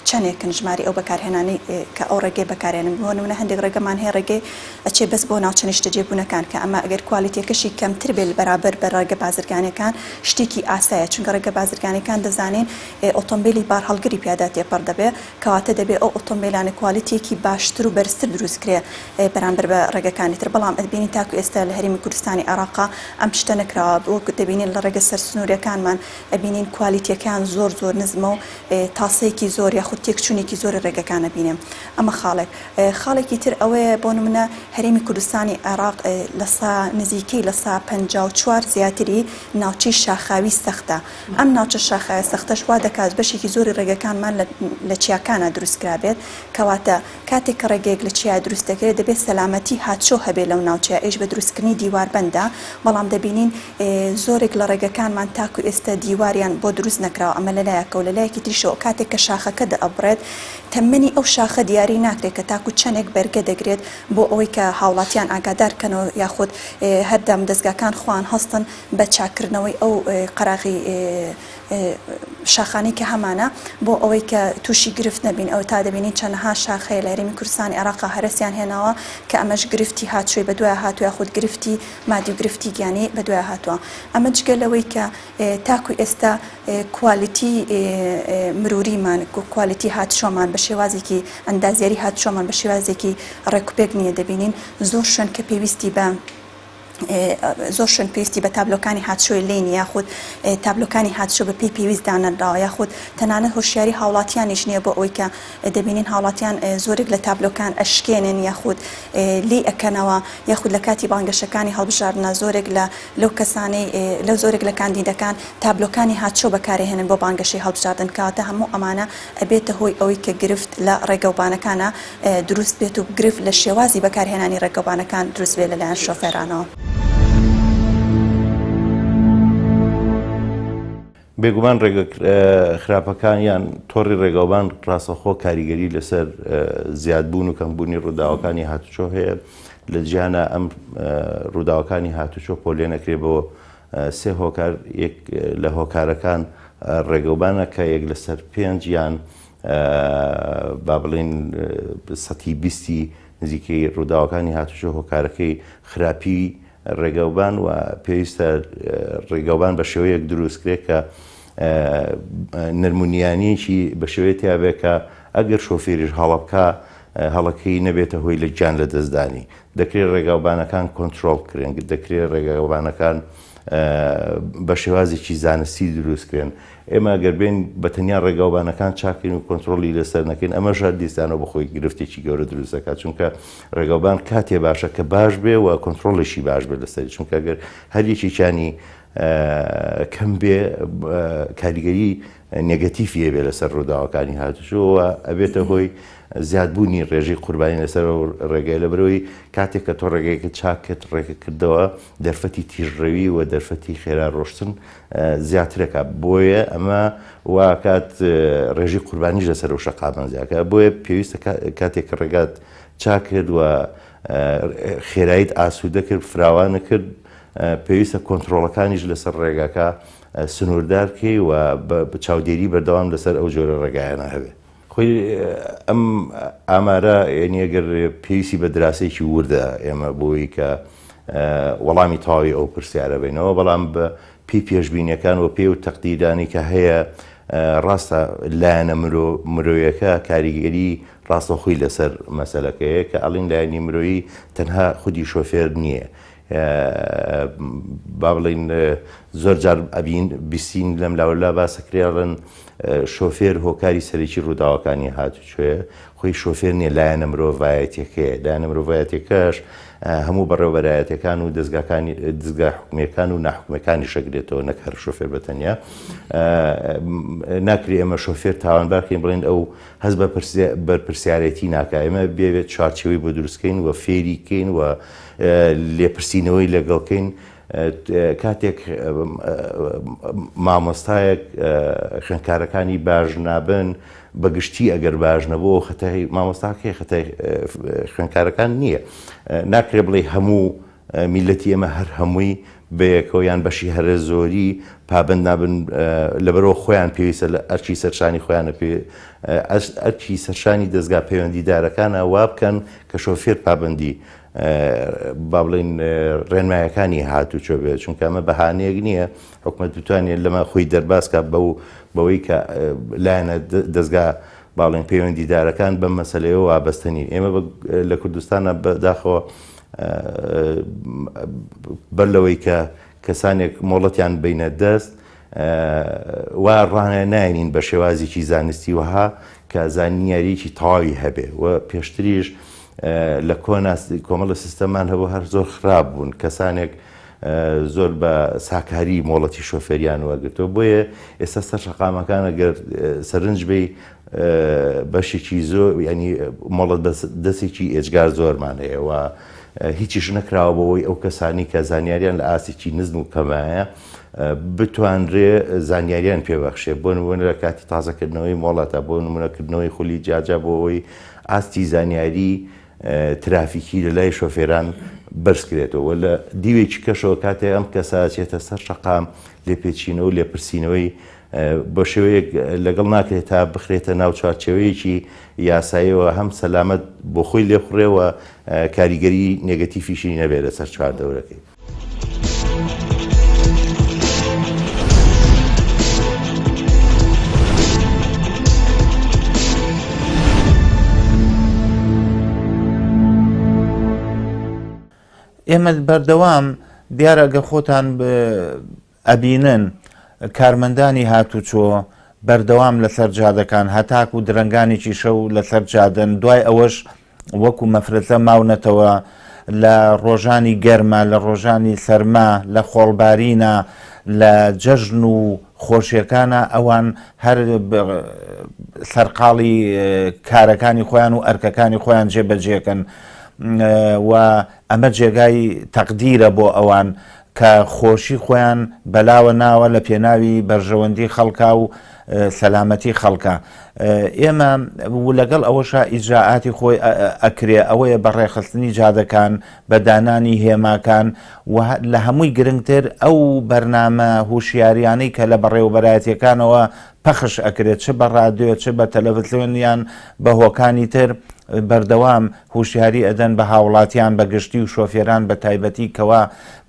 [SPEAKER 4] چەندێکن ژمارەی ئەو بەکارهێنانەی کە ئەو ڕێگەیە بەکارهێنن. بۆ نموونە هەندێک ڕێگەمان هەیە ڕێگەی ئەچێ بەس بۆ ناوچە نیشتەجێبوونەکان کە ئەمە ئەگەر کوالیتیەکەشی کەمتر بێ بەرابەر بە ڕێگە بازرگانیەکان شتێکی ئاسایە چونکە ڕێگە بازرگانیەکان دەزانین ئۆتۆمبێلی بارهەڵگری پیادا تێپەڕ دەبێ کەواتە دەبێ ئەو ئۆتۆمبێلانە کوالیتیەکی باشتر و بەرزتر دروست کرێ بەرامبەر بە ڕێگەکانی تر، بەڵام ئەبینین تاکو ئێستا لە هەرێمی کوردستانی عێراقا ئەم شتە نەکراوە، وەک دەبینین لە ڕێگە سەرسنووریەکانمان ئەبینین کوالیتیەکەیان زۆر زۆر نزمە و تاسەیەکی زۆر یاخود تێکچوونێکی زۆری ڕێگەکان ئەبینێ ئەمە خاڵێک. خاڵێکی تر ئەوەیە بۆ نمونە هەرێمی کوردستانی عێراق لە سا نزیکەی لە سا 54 زیاتری ناوچەی شاخاوی سەختە ئەم ناوچە شاخاویە سەختەش وا دەکات بەشێکی زۆری ڕێگەکانمان لە چیاکانا دروست کرابێت کەواتە کاتێک کە ڕێگەیەک لە چیا دروست دەکرێت دەبێت سەلامەتی هاتچۆ هەبێت لەو ناوچەیە ئەویش بە دروستکردنی دیواربەندە، بەڵام دەبینین زۆرێک لە ڕێگەکانمان تاکو ئێستا دیواریان بۆ دروست نەکراوە ئەمە لەلایەکەوە لەلایەکی تریشەوە کاتێک کە شاخەکە دەئەبڕێت تەمەنی ئەو شاخە دیاری ناکرێت کە تاکو چەندێک بەرگە دەگرێت بۆ ئەوەی کە هاوڵاتیان ئاگادار کەنەوە یاخود هەر دامودەزگاکان خۆیان هەستن بە چاککردنەوەی ئەو قەراغی شاخانەی کە هەمانە بۆ ئەوەی کە تووشی گرفت نەبین ئەو تا دەبینین چەنەها شاخ هەیە لە هەرێمی کوردستانی عێراقا هەرەسیان هێناوە کە ئەمەش گرفتی هاتچۆی بەدوای هاتووە یاخود گرفتی مادی و گرفتی گیانی بەدوای هاتووە ئەمە جگە لەوەی کە تاکو ئێستا کوالیتی مروریمان کوالیتی هاتچۆمان بە شێوازێکی ئەندازیاری هاتچۆمان بە شێوازێکی ڕێکوپێک نییە دەبینین زۆر شوێن کە پێویستی بە زۆر شوێن پێویستی بە تابلۆکانی هاتشۆی لێ نیە یاخود تابلۆکانی هاتشۆ بە پێی پێویست دانەنراوە یاخود تەنانەت هۆشیاری هاوڵاتیانیش نییە بۆ ئەوەی کە دەبینین هاوڵاتیان زۆرێک لە تابلۆکان ئەشکێنن یاخود لێی ئەکەنەوە یاخود لە کاتی بانگەشەکانی هەڵبژاردنە زۆرێک لە لەو کەسانەی لەو زۆرێک لە کاندیدەکان تابلۆکانی هاتشۆ بەکارەهێنن بۆ بانگەشەی هەڵبژاردن کەواتە هەموو ئەمانە ئەبێتە هۆی ئەوەی کە گرفت لە ڕێگەوبانەکانا دروست بێت و گرفت لە شێوازی بەکارهێنانی ڕێگەوبانەکان دروست بێت لەلایەن شۆفێرانەوە.
[SPEAKER 5] بێگومان ڕێگە خراپەکان یان تۆڕی ڕێگەوبان ڕاستەوخۆ کاریگەری لەسەر زیادبوون و کەمبوونی ڕووداوەکانی هاتوچۆ هەیە لە جیهانا ئەم ڕووداوەکانی هاتوچۆ پۆلێن ئەکرێ بۆ سێ هۆکار یەک لە هۆکارەکان ڕێگەوبانە کە یەک لەسەر پێنج یان با بڵێین سەتی بیستی نزیکەی ڕووداوەکانی هاتوچۆ هۆکارەکەی خراپی ڕێگەوبان و پێویستە ڕێگەوبان بە شێوەیەک دروستکرێت کە نەرمونیانیەکی بە شێوەیە تیاابێ کە ئەگەر شۆفێریش هەڵە بکا هەڵەکەی نەبێتە هۆی لە گیان لە دەستدانی دەکرێت ڕێگاوبانەکان کۆنترۆڵ بکرێن، دەکرێت ڕێگاوبانەکان بە شێوازێکی زانستی دروست کرێن. ئێمە گەر بێین بە تەنیا ڕێگاوبانەکان چاکەین و کۆنترۆڵی لەسەر نەکەین، ئەمەش هەر دیسانەوە بە خۆی گرفتێکی گەورە دروست دەکات، چونکە ڕێگاوبان کاتێ باشە کە باش بێ و کۆنترۆڵێکی باش بێت لەسەری، چونکە گەر هەر یەکێکیانی کەم بێ کاریگەری نێگەتیفی هەبێ لەسەر ڕووداوەکانی هاتوچۆ و ئەبێتە هۆی زیادبوونی ڕێژەی قوربانی لەسەر ئەو ڕێگەیە لەبەرئەوەی کاتێک کە تۆ ڕێگەیەکت چاک کرد ڕێکە کردەوە دەرفەتی تیژڕەوی و دەرفەتی خێرا ڕۆشتن زیاترەکە بۆیە ئەمە واکات ڕێژەی قوربانیش لەسەر ئەو شەقامە زیاکە بۆیە پێویستە کاتێک کە ڕێگات چاک کرد و خێراییت ئاسوودە کرد فراوانە کرد پێویستە کۆنترۆڵەکانیش لەسەر ڕێگاکە سنووردار بکەی و چاودێری بەردەوام لەسەر ئەو جۆرە ڕێگایانە هەبێ. خۆی ئەم ئامارە یعنی ئەگەر پێویستی بە دراسەیەکی وردە ئێمە بۆی کە وەڵامی تەواوی ئەو پرسیارە بینەوە بەڵام بە پێی پێشبینیەکان و پێ و تەقدیرانی کە هەیە ڕاستە لایەنە مرۆ مرۆیەکە کاریگەری ڕاستەوخۆی لەسەر مەسەلەکەیە کە ئەڵین لایەنی مرۆیی تەنها خودی شۆفێر نییە با بڵین زۆر جار ئەبین بیسین لەم لاوەلا باسەکرێڵن شۆفێر هۆکاری سەرەکی ڕووداوەکانی هاتوچۆیە خۆی شۆفێر نییە لایەنە مرۆڤایەتەکەیە لایەنە مرۆڤایەتەکەش هەموو بەڕێوەبەرایەتەکان و دەستگاکانی دەستگا حکومیەکان و ناحکومەکانی شەگرێتەوە نەک هەر شۆفێر بە تەنیا ناکرێ ئێمە شۆفێر تاوانبارکەین بڵێن ئەو هەست بە بەرپرسیارێتی ناکا ئێمە بێت چوارچێوەی بۆ دروستکەین و فێری کەین و لێپرسینەوەی لەگەڵ کەین. کاتێک مامۆستایەک خوێندکارەکانی باش نابن بە گشتی ئەگەر باش نەبوو خەتای مامۆستاکەی خەتای خوێندکارەکان نییە ناکرێ بڵێ هەموو میلەتی ئێمە هەر هەمووی بەیەکەوە یان بەشی هەرە زۆری پابند نابن لەبەرەوە خۆیان پێویستە لە ئەرکی سەرشانی خۆیانە پێ ئەرکی سەرشانی دەستگا پەیوەندیدارەکانە وا بکەن کە شۆفێر پابندی با بڵێین ڕێنمایەکانی هاتوچۆ بێت چونکە ئەمە بەهانەیەک نییە حکومەت بتوانێت لەمە خۆی دەرباز کات بەو بەوەی کە لایەنە دەزگا باڵێن پەیوەندیدارەکان بەم مەسەلەیەوە وابەستە نین ئێمە لە کوردستانە بەداخەوە بەر لەوەی کە کەسانێک مۆڵەتیان بینە دەست وا ڕاناینین بە شێوازێکی زانستی وەها کە زانیاریی تەواوی هەبێ و پێشتریش لە کۆنا کۆمەڵە سیستەمان هەبوو هەر زۆر خراپ بوون کەسانێک زۆر بە ساکاری مۆڵەتی شۆفێریان وەرگرتەوە بۆیە ئێستا سەر شەقامەکان ئەگەر سەرنج بی بەشێکی زۆر ینی مۆڵەت بە دەستێکی ئێجگار زۆرمان هەیە و هیچیش نەکراوە بۆەوەی ئەو کەسانی کە زانیاریان لە ئاستێکی نزم و کەمایە بتوانرێ زانیاریان پێبەخشێ بۆ نمونە لە کاتی تازەکردنەوەی مۆڵەتە بۆ نمونەکردنەوەی خولی جیاجیا بۆ ئەوەی ئاستی زانیاری ترافیکی لە لای شۆفێران بەرزکرێتەوە لە دیوێکی کەشەوە کاتێ ئەم کەسە چێتە سەر شەقام لێپێچینەوە و لێپرسینەوەی بە شێوەیەک لەگەڵ ناکرێت تا بخرێتە ناو چوارچێوەیەکی یاساییەوە هەم سەلامەت بۆ خۆی لێخوڕێ و کاریگەری نێگەتیفیشی نەبێت لەسەر چواردەورەکەی.
[SPEAKER 2] ئێمە بەردەوام دیارە گە خۆتان ئەبینن کارمەندانی هاتوچۆ بەردەوام لەسەر جادەکان هەتاکو درەنگانێکی شەو لەسەر جادەن دوای ئەوەش وەکو مەفرەزە ماونەتەوە لە ڕۆژانی گەرما لە ڕۆژانی سەرما لە خۆڵبارینە لە جەژن و خۆشیەکانە ئەوان هەر سەرقاڵی کارەکانی خۆیان و ئەرکەکانی خۆیان جێبەجێکەن و ئەمە جێگای تەقدیرە بۆ ئەوان کە خۆشی خۆیان بەلاوە ناوە لە پێناوی بەرژەوەندی خەڵکا و سەلامەتی خەڵکا ئێمە و لەگەڵ ئەوەشا ئیجرائاتی خۆی ئەکرێ ئەوەیە بە ڕێکخستنی جادەکان بە دانانی هێماکان و لە هەمووی گرنگتر ئەو بەرنامە هوشیاریانەی کە لە بەڕێوەبەرایەتیەکانەوە پەخش ئەکرێت چ بە ڕادیۆ چ بە تەلەڤزیۆن یان بە هۆکانی تر بەردەوام هوشیاری ئەدەن بە هاوڵاتیان بە گشتی و شۆفێران بە تایبەتی کەوا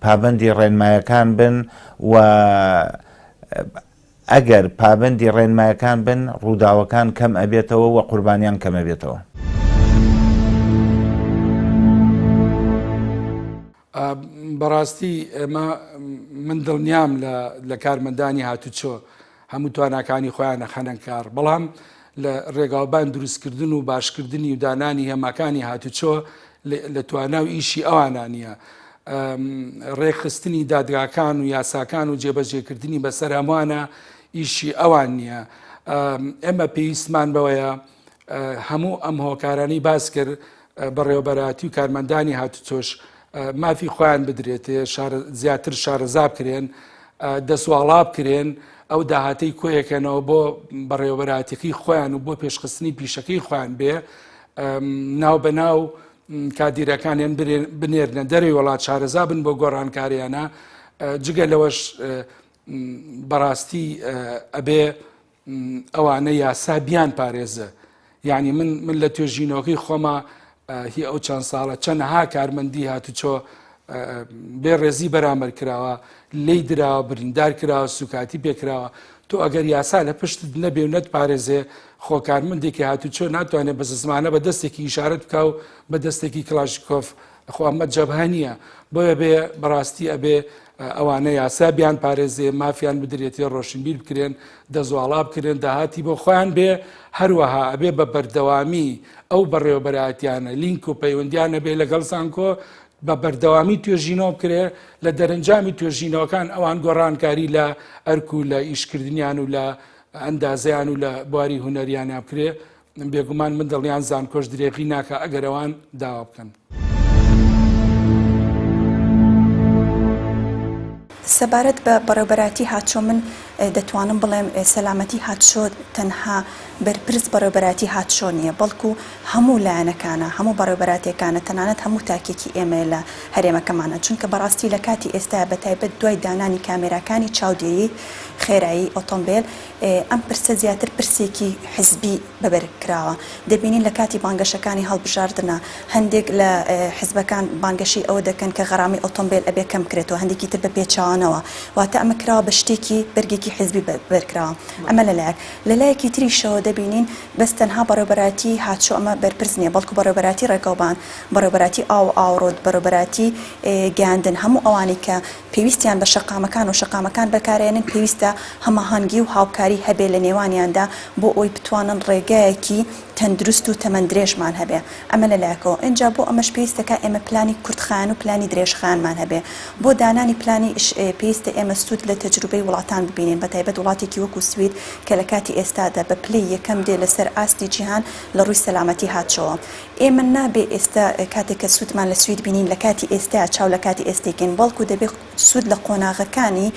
[SPEAKER 2] پابەندی ڕێنمایەکان بن و ئەگەر پابەندی ڕێنمایەکان بن ڕووداوەکان کەم ئەبێتەوە و قوربانیان کەم ئەبێتەوە.
[SPEAKER 3] بەڕاستی ئێمە من دڵنیام لە کارمەندانی هاتوچۆ هەموو تواناکانی خۆیان ئەخەنە کار، بەڵام لە ڕێگاوبان دروستکردن و باشکردنی و دانانی هێماکانی هاتوچۆ لە توانا و ئیشی ئەوانە نییە. ڕێکخستنی دادگاکان و یاساکان و جێبەجێکردنی بەسەر هەمووانە ئیشی ئەوان نییە. ئێمە پێویستمان بەوەیە هەموو ئەم هۆکارانەی باس کرد بەڕێوەبەرایەتی و کارمەندانی هاتوچۆش مافی خۆیان بدرێتێ زیاتر شارەزا بکرێن دەستواڵا بکرێن ئەو داهاتەی کۆیەکەنەوە بۆ بەڕێوەبەراتەکەی خۆیان و بۆ پێشخستنی پیشەکەی خۆیان بێ ناو بە ناو کادیرەکانیان بنێرنە دەرەوەی وڵات شارەزا بن بۆ گۆڕانکاریانە جگە لەوەش بەڕاستی ئەبێ ئەوانە یاسا بیان پارێزە یعنی من من لە توێژینەوەکەی خۆما هی ئەو چەند ساڵە چەندەها کارمەندی هاتوچۆ بێ ڕێزی بەرامبەر کراوە لی دراوە بریندار کراوە سوکاتی پێکراوە تۆ ئەگەر یاسا لە پشتت نەبێ و نەتپارێزێ خۆکارمەندێکی هاتوچۆ ناتوانێت بە زمانە بە دەستێکی ئیشارەت بکە و بە دەستێکی کلاشکۆف خۆ ئەمە جەبهە نییە بۆیە بێ بەڕاستی ئەبێ ئەوانە یاسا بیان پارێزێ مافیان بدرێتێ ڕۆشنبیر بکرێن دەزواڵا بکرێن داهاتی بۆ خۆیان بێ هەروەها ئەبێ بە بەردەوامی ئەو بەڕێوەبەرایەتیانە لینک و پەیوەندیان هەبێ لەگەڵ زانکۆ بە بەردەوامی توێژینەوە بکرێ لە دەرەنجامی توێژینەوەکان ئەوان گۆڕانکاری لە ئەرک و لە ئیشکردنیان و لە ئەندازیان و لە بواری هونەریانە بکرێ بێگومان من دڵنیام زانکۆش درێغی ناکا ئەگەر ئەوان داوا بکەن.
[SPEAKER 4] سەبارەت بە بەڕێوبەرایەتی هاتچۆ من دەتوانم بڵێم سەلامەتی هاتچۆ تەنها بەرپرس بەڕێوبەرایەتی هاتچۆ نییە بەڵکو هەموو لایەنەکانە هەموو بەڕێوبەراتیەکانە تەنانەت هەموو تاکێکی ئێمەیە لە هەرێمەکەمانە چونکە بەڕاستی لە کاتی ئێستا بەتایبەت دوای دانانی کامێراکانی چاودێری خێرایی ئۆتۆمبێل ئەم پرسە زیاتر پرسێکی حزبی بەبەر کراوە. دەبینین لە کاتی بانگەشەکانی هەڵبژاردنا هەندێک لە حزبەکان بانگەشەی ئەوە دەکەن کە غەرامەی ئۆتۆمبێل ئەبێ کەم بکرێتەوە، هەندێکی تر بە پێچەوانەوە. واتە ئەمە کراوە بە شتێکی بەرگێکی حزبی بەبەر کراوە. ئەمە لە لایەک. لە لایەکی تریشەوە دەبینین بەس تەنها بەڕێوبەرایەتی هاتچۆ ئەمە بەرپرس نییە، بەڵکو بەڕێوبەرایەتی ڕێگەوبان، بەڕێوبەرایەتی ئاو و ئاوەڕۆ، بەڕێوبەرایەتی گەیاندن، هەموو ئەوانەی کە پێویستیان بە شەقامەکان و شەقامەکان بەکارئەیەنن پێویستە هەماهەنگی و هاوکاری هەبێ لە نێوانیاندا بۆ ئەوەی بتوانن ڕێگایەکی تەندروست و تەمەن درێژمان هەبێ ئەمە لە لایەکەوە ئینجا بۆ ئەمەش پێویستەکا ئێمە پلانی کورتخایەن و پلانی درێژخایەنمان هەبێ بۆ دانانی پلانی پێویستە ئێمە سوود لە تەجروبەی وڵاتان ببینین بەتایبەت وڵاتێکی وەکو سوید کە لە کاتی ئێستادا بە پلەی یەکەم دێ لەسەر ئاستی جیهان لە ڕووی سەلامەتی هاتچۆوە ئێمە نابێ ئێستا کاتێک کە سوودمان لە سوید بینین لە کاتی ئێستایا چاو لە کاتی ئێستەی کەین بەڵکو دەبێ سوود لە قۆناغەکانی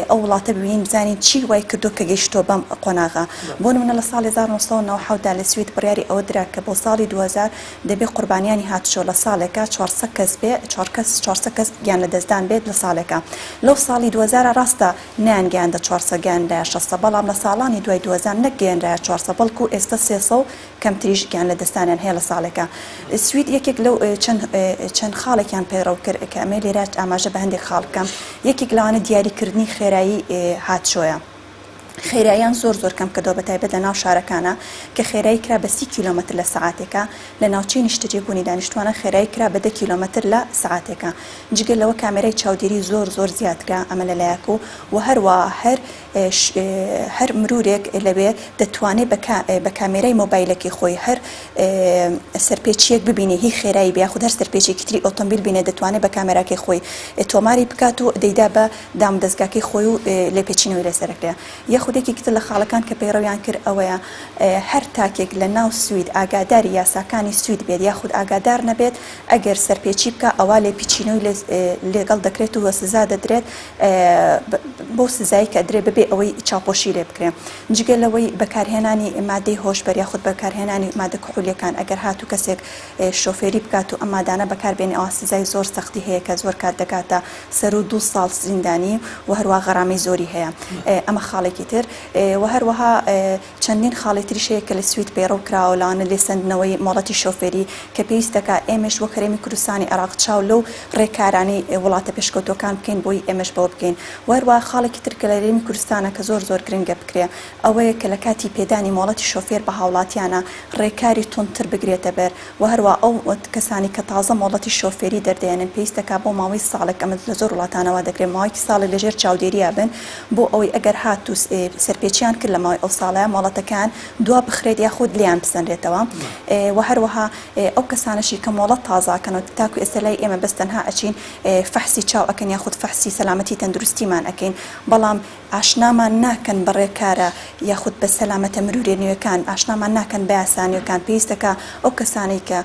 [SPEAKER 4] ئەو وڵاتە ببینین بزانین چی وای کردووە کە گەیشتووە بەم قۆناغە بۆ نمونە لە ساڵی 1997 دا لە سوید بڕیاری ئەوە درا کە بۆ ساڵی 2000 دەبێ قوربانیانی هاتوچۆ لە ساڵێکا 400 کەس بێ 4 کەس 400 کەس گیان لەدەستدان بێت لە ساڵێکا لەو ساڵی 2000 ڕاستە نەیانگەیاندە 400 گەیاندرایە 600 بەڵام لە ساڵانی دوای 2000 نەک گەیەنرایە 400 بەڵکو ئێستا 300 کەمتریش گیان لەدەستدانیان هەیە لە ساڵێکا. سوید یەکێک لەو چەند چەند خاڵێکیان پەیڕەو کرد کە ئەمەی لێرە ئاماژە بە هەندێک خاڵ بکەم. یەکێک لەوانە دیاریکردنی خێرایی هاتچۆیە. خێراییان زۆر زۆر کەم کردەوە بە تایبەت لە ناو شارەکانا کە خێرایی کرا بە 30 کیلۆمەتر لە سەعاتێکا، لە ناوچەی نیشتەجێبوونی دانیشتوانە خێرایی کرا بە دە کیلۆمەتر لە سەعاتێکا. جگە لەوە کامێرای چاودێری زۆر زۆر زیاد کرا ئەمە لە لایەک و وە هەروا هەر هەر مرورێک لەوێ دەتوانێت بە کامێرای مۆبایلەکەی خۆی هەر سەرپێچیەک ببینێ هی خێرایی بێ یاخود هەر سەرپێچێکی تری ئۆتۆمبیل بینێ دەتوانێت بە کامێراکەی خۆی تۆماری بکات و دەیدا بە دامودەزگاکەی خۆی و لێپێچینەوەی لەسەر ئەکرێ. یاخود یەکێکی تر لە خاڵەکان کە پەیڕەویان کرد ئەوەیە هەر تاکێک لە ناو سوید ئاگاداری یاساکانی سوید بێت یاخود ئاگادار نەبێت ئەگەر سەرپێچی بکا ئەوا لێپیچینەوەی لەگەڵ دەکرێت و سزا دەدرێت بەو سزایەی کە ئەدرێ بەبێ ئەوەی چاوپۆشی لێ بکرێ. جگە لەوەی بەکارهێنانی مادەی هۆشبەر یاخود بەکارهێنانی مادە کحولیەکان ئەگەر هاتوو کەسێک شۆفێری بکات و ئەم مادانە بەکار بێنێ ئەوا سزای زۆر سەختی هەیە کە زۆر کات دەگاتە سەروو دوو ساڵ زیندانی و هەروا غەرامەی زۆری هەیە. ئەمە خاڵێکی تر و هەروەها چەندین خاڵی تریش هەیە کە لە سوید پەیڕەو کراوە لەوانە لێسەندنەوەی مۆڵەتی شۆفێری کە پێویست دەکات ئێمەش وەک هەرێمی کوردستانی عێراق چاو لەو ڕێکارانەی وڵاتە پێشکەوتووەکان بکەین بۆی ئێمەش بەوە بگەین و هەروەها خاڵێکی تر کە لە هەرێمی کوردستانە کە زۆر زۆر گرنگە بکرێ ئەوەیە کە لە کاتی پێدانی مۆڵەتی شۆفێر بە هاوڵاتیانە ڕێکاری توندتر بگرێتە بەر و هەروەها ئەو کەسانەی کە تازە مۆڵەتی شۆفێری دەردێنن پێویست دەکات بۆ ماوەی ساڵێک ئەمە لە زۆر وڵاتانە وا دەکرێت ماوەیەکی ساڵێک لە ژێر چاودێرییا بن بۆ ئەوەی ئەگەر هاتوو سەرپێچیان کرد لە ماوەی ئەو ساڵەیا مۆڵەتەکەیان دوا بخرێت یاخود لێیان بسەنرێتەوە و هەروەها ئەو کەسانەشی کە مۆڵەت تازە ئەکەنەوە تاکو ئێستا لای ئێمە بەس تەنها ئەچین فەحسی چاو ئەکەن یاخود فەحسی سەلامەتی تەندروستیمان ئەکەین بەڵام ئاشنامان ناکەن بە ڕێکارە یاخود بە سەلامەتە مروریە نوێکان، ئاشنامان ناکەن بە یاسا نوێکان، پێویستەکا ئەو کەسانەی کە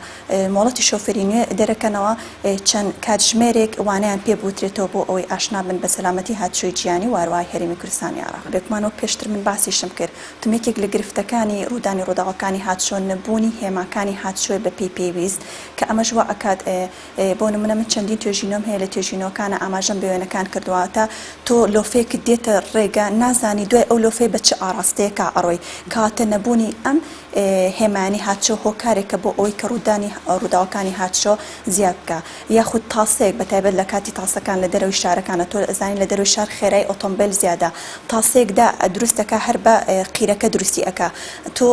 [SPEAKER 4] مۆڵەتی شۆفێری نوێ دەرەکەنەوە چەند کاتژمێرێک وانەیان پێ بوترێتەوە بۆ ئەوەی ئاشنا بن بە سەلامەتی هاتوچۆی جیهانی و هەروەها هەرێمی کوردستانی عێراق. بێگومان وەک پێشتر من باسیشم کرد وتم یەکێک لە گرفتەکانی ڕوودانی ڕووداوەکانی هاتوچۆ نەبوونی هێماکانی هاتوچۆیە بە پێی پێویست کە ئەمەش وا ئەکات بۆ نمونە من چەندین توێژینەوەم هەیە لە توێژینەوەکانا ئاماژەم بە وێنەکان کردوە تا تۆ لۆفەیەکت دێتە ڕێگە نازانی دوای ئەو لۆفەیە بە چ ئاڕاستەیەکا ئەڕۆی کەواتە نەبوونی ئەم هێمایانەی هاتچۆ هۆکارێکە بۆ ئەوەی کە ڕوودانی ڕووداوەکانی هاتچۆ زیاد بکا یاخود تاسەیەک بە تایبەت لە کاتی تاسەکان لە دەرەوەی شارەکانە تۆ ئەزانی لە دەرەوەی شار خێرای ئۆتۆمبێل زیادە تاسەیەک دا دروست دەکا هەر بە قیرەکە دروستی ئەکا تۆ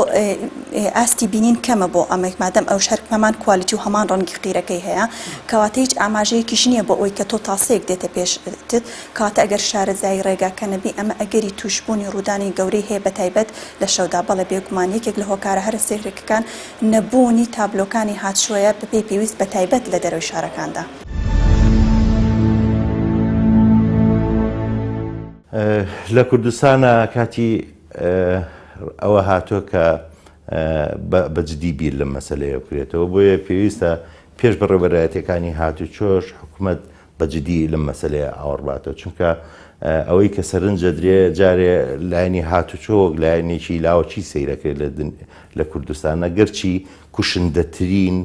[SPEAKER 4] ئاستی بینین کەمە بۆ ئەمە مادەم ئەوش هەر هەمان quality و هەمان ڕەنگی قیرەکەی هەیە کەواتە هیچ ئاماژەیەکیش نییە بۆ ئەوەی کە تۆ تاسەیەک دێتە پێشتت کەواتە ئەگەر شارەزایی ڕێگاکە نەبی ئەمە ئەگەری تووشبوونی ڕوودانی گەورەی هەیە بەتایبەت لە شەودا بەڵێ بێگومان یەکێک لە هۆکارە هەرە سەیرەکەکان نەبوونی تابلۆکانی هاتشۆیە بەپێی پێویست بەتایبەت لە دەرەوەی شارەکاندا.
[SPEAKER 5] لە کوردستانا کاتی ئەوە هاتووە کە بە جدی بیر لەم مەسەلەیە بکرێتەوە، بۆیە پێویستە پێش بەڕێوەبەرایەتیەکانی هاتوچۆش حکومەت بە جدی لەم مەسەلەیە ئاوڕ باتەوە چونکە ئەوەی کە سەرنج دەدرێ جارێ لایەنی هاتوچۆ وەک لایەنێکی لاوەکی سەیرەکرێت لە کوردستانە گەرچی کوشندەترین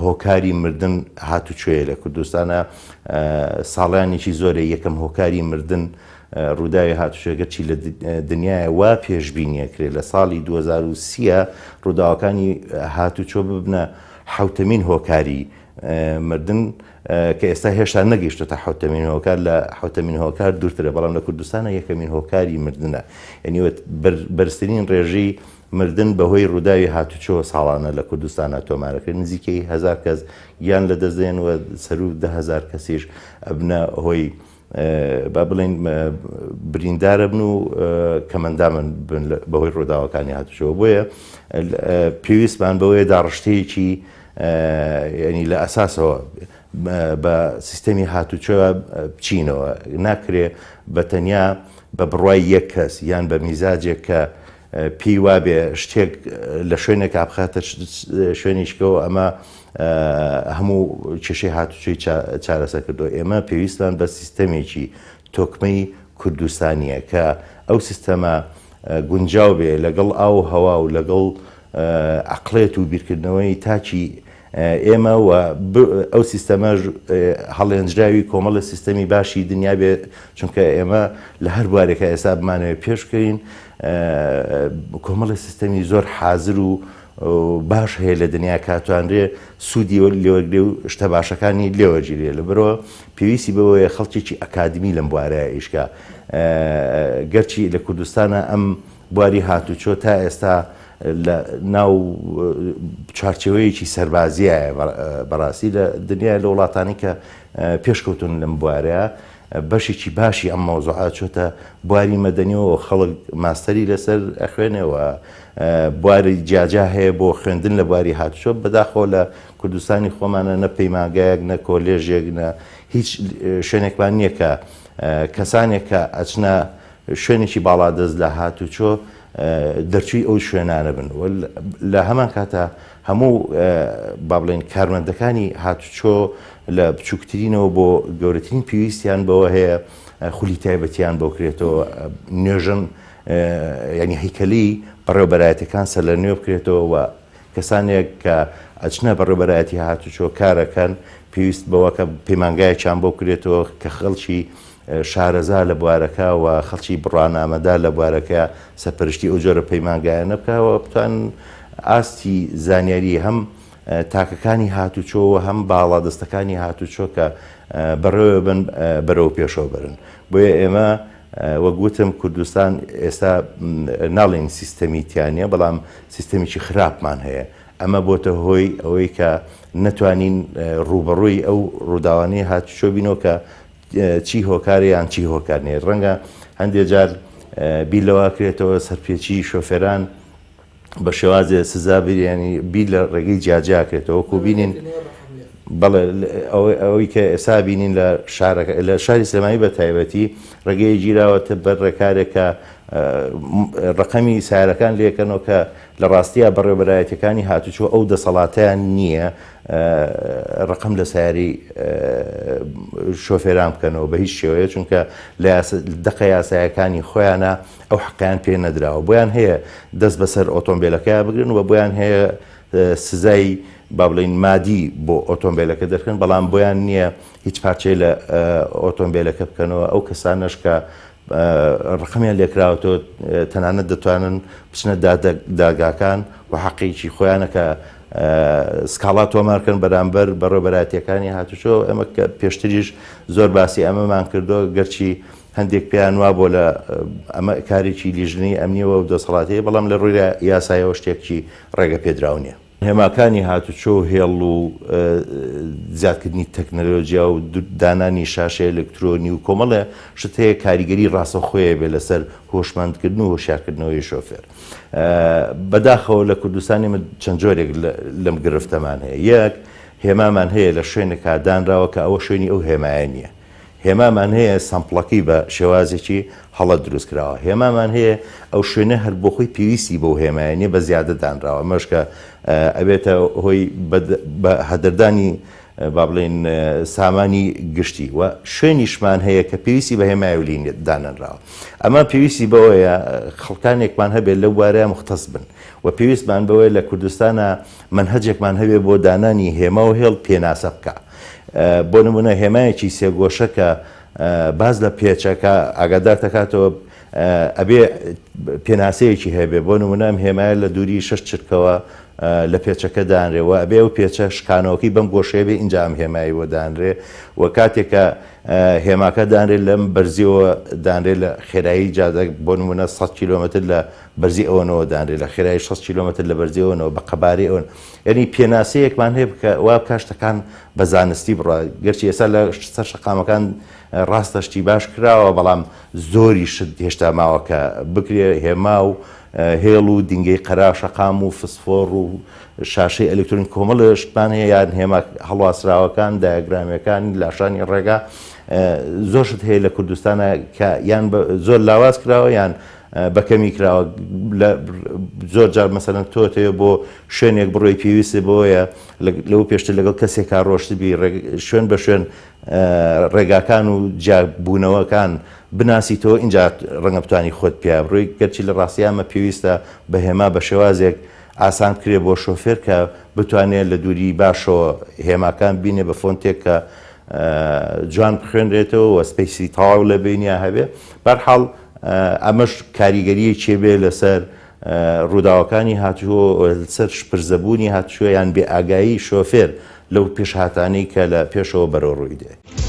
[SPEAKER 5] هۆکاری مردن هاتوچۆیە لە کوردستانە ساڵیانێکی زۆرە یەکەم هۆکاری مردن ڕووداوی هاتوچۆ گەرچی لە دنیاە وا پێشبینیەکرێت لە ساڵی 2030 ڕووداوەکانی هاتوچۆ ببنە حوتەمین هۆکاری مردن کە ئێستا هێشتا نەگەیشتۆتە حوتەمین هۆکار لە حوتەمین هۆکار دوورترە بەڵام لە کوردستانە یەکەمین هۆکاری مردنە یعنی بەرزترین ڕێژەی مردن بەهۆی ڕووداوی هاتوچۆ ساڵانە لە کوردستانە تۆمارەکرێت نزیکەی هەزار کەس گیان لەدەست دێن و سەروو 10هزار کەسیش ئەبنە هۆی با بڵێین بریندارەبن و کەمەندامن بن بەهۆی ڕووداوەکانی هاتوچۆ بۆیە پێویستمان بەوەیە داڕشتەیەکی ینی لە ئەساسەوە بە سیستەمی هاتوچۆ بچینەوە ناکرێ بە تەنیا بە بڕوای یەک کەس یان بە میزاجێک کە پێی وابێ شتێک لە شوێنێکا بخاتە شوێنیشکەوە ئەمە هەموو کێشەی هاتوچۆی چارەسەر کردو ئێمە پێویستمان بە سیستەمێکی تۆکمەی کوردستانیە کە ئەو سیستەمە گونجاو بێ لەگەڵ ئاو هەوا و لەگەڵ عقلێت و بیرکردنەوەی تاکی ئێمە و ئەو سیستەمەش هەڵێنجراوی کۆمەڵە سیستەمی باشی دنیا بێ چونکە ئێمە لە هەر بوارێکە ئێستا بمانەوێت پێش بکەوین کۆمەڵە سیستەمی زۆر حازر و باش هەیە لە دنیا کاتوانرێ سوودی لێوەرگێ و شتە باشەکانی لێوەرگیرێ لە بەرەوە پێویستی بەوەیە خەڵکێکی ئەکادمی لەم بوارەیە ئیشکا گەرچی لە کوردستانە ئەم بواری هاتوچۆ تا ئێستا لە ناو چوارچێوەیەکی سەربازیایە بەڕاستی لە دنیای لە وڵاتانی کە پێشکەوتون لەم بوارەیە بەشێکی باشی ئەم مەوزوعە چۆتە بواری مەدەنیەوە خەڵک ماستەری لەسەر ئەخوێنێەوە بواری جیاجیا هەیە بۆ خوێندن لە بواری هاتوچۆ بەداخەوە لە کوردستانی خۆمانە نە پەیمانگایەک نە کۆلێژێک نە هیچ شوێنێکمان نییە کە کەسانێک کە ئەچنە شوێنێکی باڵادەست لە هاتوچۆ دەرچووی ئەو شوێنانە بن و لە هەمان کاتا هەموو با بڵێن کارمەندەکانی هاتوچۆ لە بچووکترینەوە بۆ گەورەترین پێویستیان بەوە هەیە خولی تایبەتیان بۆ کرێتەوە نوێژن ینی هەیکەلی بەڕێوبەرایەتەکان سەر لە نوێ بکرێتەوە و کەسانێک کە ئەچنە بەڕێوبەرایەتی هاتوچۆ کارەکەن پێویست بەوە کە پەیمانگایەکیان بۆ بکرێتەوە کە خەڵکی شارەزا لە بوارەکە و خەڵکی بڕوانامەدار لە بوارەکە سەرپەرشتی ئەو جۆرە پەیمانگایانە بکا و بتوانن ئاستی زانیاری هەم تاکەکانی هاتوچۆ و هەم باڵادەستەکانی هاتوچۆ کە بەڕێوە بن بەرەو پێشەوە بەرن. بۆیە ئێمە وەک وتم کوردستان ئێستا ناڵێین سیستەمی تیا نییە، بەڵام سیستەمێکی خراپمان هەیە. ئەمە بۆتە هۆی ئەوەی کە نەتوانین ڕووبەڕووی ئەو ڕووداوانەی هاتوچۆ بینەوە کە چی هۆکارە یان چی هۆکار نییە. ڕەنگە هەندێ جار بیر لەوە کرێتەوە سەرپێچی شۆفێران بە شێوازێ سزا بیرێنی بیر لە ڕێگەی جیاجیا کرێتەوە وەکو بینین بەڵێ ئەوەی کە ئێستا بینین لە شارەکە لە شاری سلێمانی بە تایبەتی ڕێگەیە گیراوەتە بەر ڕێکارێک کە ڕقەمی سارەکان لێکەنەوە کە لە ڕاستییا بەڕێوەبەرایەتیەکانی هاتوچۆ ئەو دەسەڵاتەیان نییە ڕقم لە سیارەی شۆفێران بکەنەوە بە هیچ شێوەیە چونکە لە دەقە یاسایەکانی خۆیانە ئەو حەقیان پێ نەدراوە بۆیان هەیە دەست بەسەر ئۆتۆمبیلەکەیا بگرن و بۆیان هەیە سزای با بڵین مادی بۆ ئۆتۆمبیلەکە دەرکەن بەڵام بۆیان نییە هیچ پارچەی لە ئۆتۆمبیلەکە بکەنەوە ئەو کەسانەش کە ڕقمیان لێکراوەتەوە تەنانەت دەتوانن بچنە دادگاکان و حەقێکی خۆیانە کە سکاڵا تۆمارکەن بەرامبەر بەڕێوەبەرایەتیەکانی هاتوچۆ ئەمە کە پێشتریش زۆر باسی ئەمەمان کردو گەرچی هەندێک پێیان وابووە لە ئەمە کارێکی لیژنەی ئەمنیەوە و دەسەڵاتەیە بەڵام لە ڕووی یاسایەوە شتێکی ڕێگە پێدراو نییە. هێماکانی هاتوچۆ و هێڵ و زیادکردنی تەکنەلۆجیا و دانانی شاشەی ئەلکترۆنی و کۆمەڵێ شت هەیە کاریگەری ڕاستەوخۆیە بێ لەسەر هۆشمەندکردن و هۆشیارکردنەوەی شۆفێر. بەداخەوە لە کوردستان ئێمە چەند جۆرێک لەم گرفتەمان هەیە. یەک، هێمامان هەیە لە شوێنێکا دانراوە کە ئەوە شوێنی ئەو هێمایە نییە. هێمامان هەیە سەمپڵەکەی بە شێوازێکی هەڵە دروست کراوە. هێمامان هەیە ئەو شوێنە هەر بۆ خۆی پێویستی بەو هێمایە نییە بە زیادە دانراوە. ئەمەش کە ئەبێتە هۆی بە هەدەردانی. با بڵێین سامانی گشتی و شوێنیشمان هەیە کە پێویستی بە هێمای و لین دانەنراوە. ئەمە پێویستی بەوەیە خەڵکانێکمان هەبێت لەو بوارەیە موختەس بن و پێویستمان بەوەیە لە کوردستانا مەنهەجێکمان هەبێت بۆ دانانی هێما و هێڵ پێناسە بکا. بۆ نموونە هێمایەکی سێگۆشە کە باس لە پێچەکە ئاگادار دەکاتەوە ئەبێ پێناسەیەکی هەبێ بۆ نمونە ئەم هێمایە لە دووری شەش چرکەوە لە پێچەکە دانرێ و ئەبێ ئەو پێچە شکانەوەکەی بەم گۆشەیە بێ ئینجا ئەم هێمایی بۆ دانرێ و کاتێک کە هێماکە دانرێ لەم بەرزیەوە دانرێ لە خێرایی جادە بۆ نمونە 100 کیلۆمەتر لە بەرزی ئەوەنەوە دانرێ لە خێرایی 60 کیلۆمەتر لە بەرزی ئەوەنەوە بە قەبارەی ئەوەن یعنی پێناسەیەکمان هەیە بکە وا بکا شتەکان بە زانستی بڕوا گەرچی ئێستا لە سەر شەقامەکان ڕاستە شتی باش کراوە بەڵام زۆری شت هێشتا ماوە کە بکرێ هێما و هێڵ و دینگەی قەرا شەقام و فسفۆڕ و شاشەی ئەلکترۆنی کۆمەڵێ شتمان هەیە یان هێما هەڵواسراوەکان دایەگرامەکان لاشانی ڕێگا زۆر شت هەیە لە کوردستانە کە یان زۆر لاواز کراوە یان بەکەمی کراوە لە زۆر جار مەسەلەن تۆ تەوێ بۆ شوێنێک بڕۆی پێویستت بەوەیە لەو پێشتر لەگەڵ کەسێکا ڕۆشتبی شوێن بە شوێن ڕێگاکان و جیابوونەوەکان بناسیتەوە ئینجا ڕەنگە بتانی خۆت پیا بڕۆی گەرچی لە ڕاستیا ئەمە پێویستە بە هێما بە شێوازێک ئاسان بکرێ بۆ شۆفێر کە بتوانێت لە دووری باشەوە هێماکان بینێ بە فۆنتێک کە جوان بخوێنرێتەوە و space ی تەواو لە بینیا هەبێ بەرحاڵ ئەمەش کاریگەریەکی بێ لەسەر ڕووداوەکانی هاتوچۆ لەسەر شپرزەبوونی هاتوچۆ یان بێ ئاگایی شۆفێر لەو پێشهاتانەی کە لە پێشەوە بەرەو ڕووی دێ.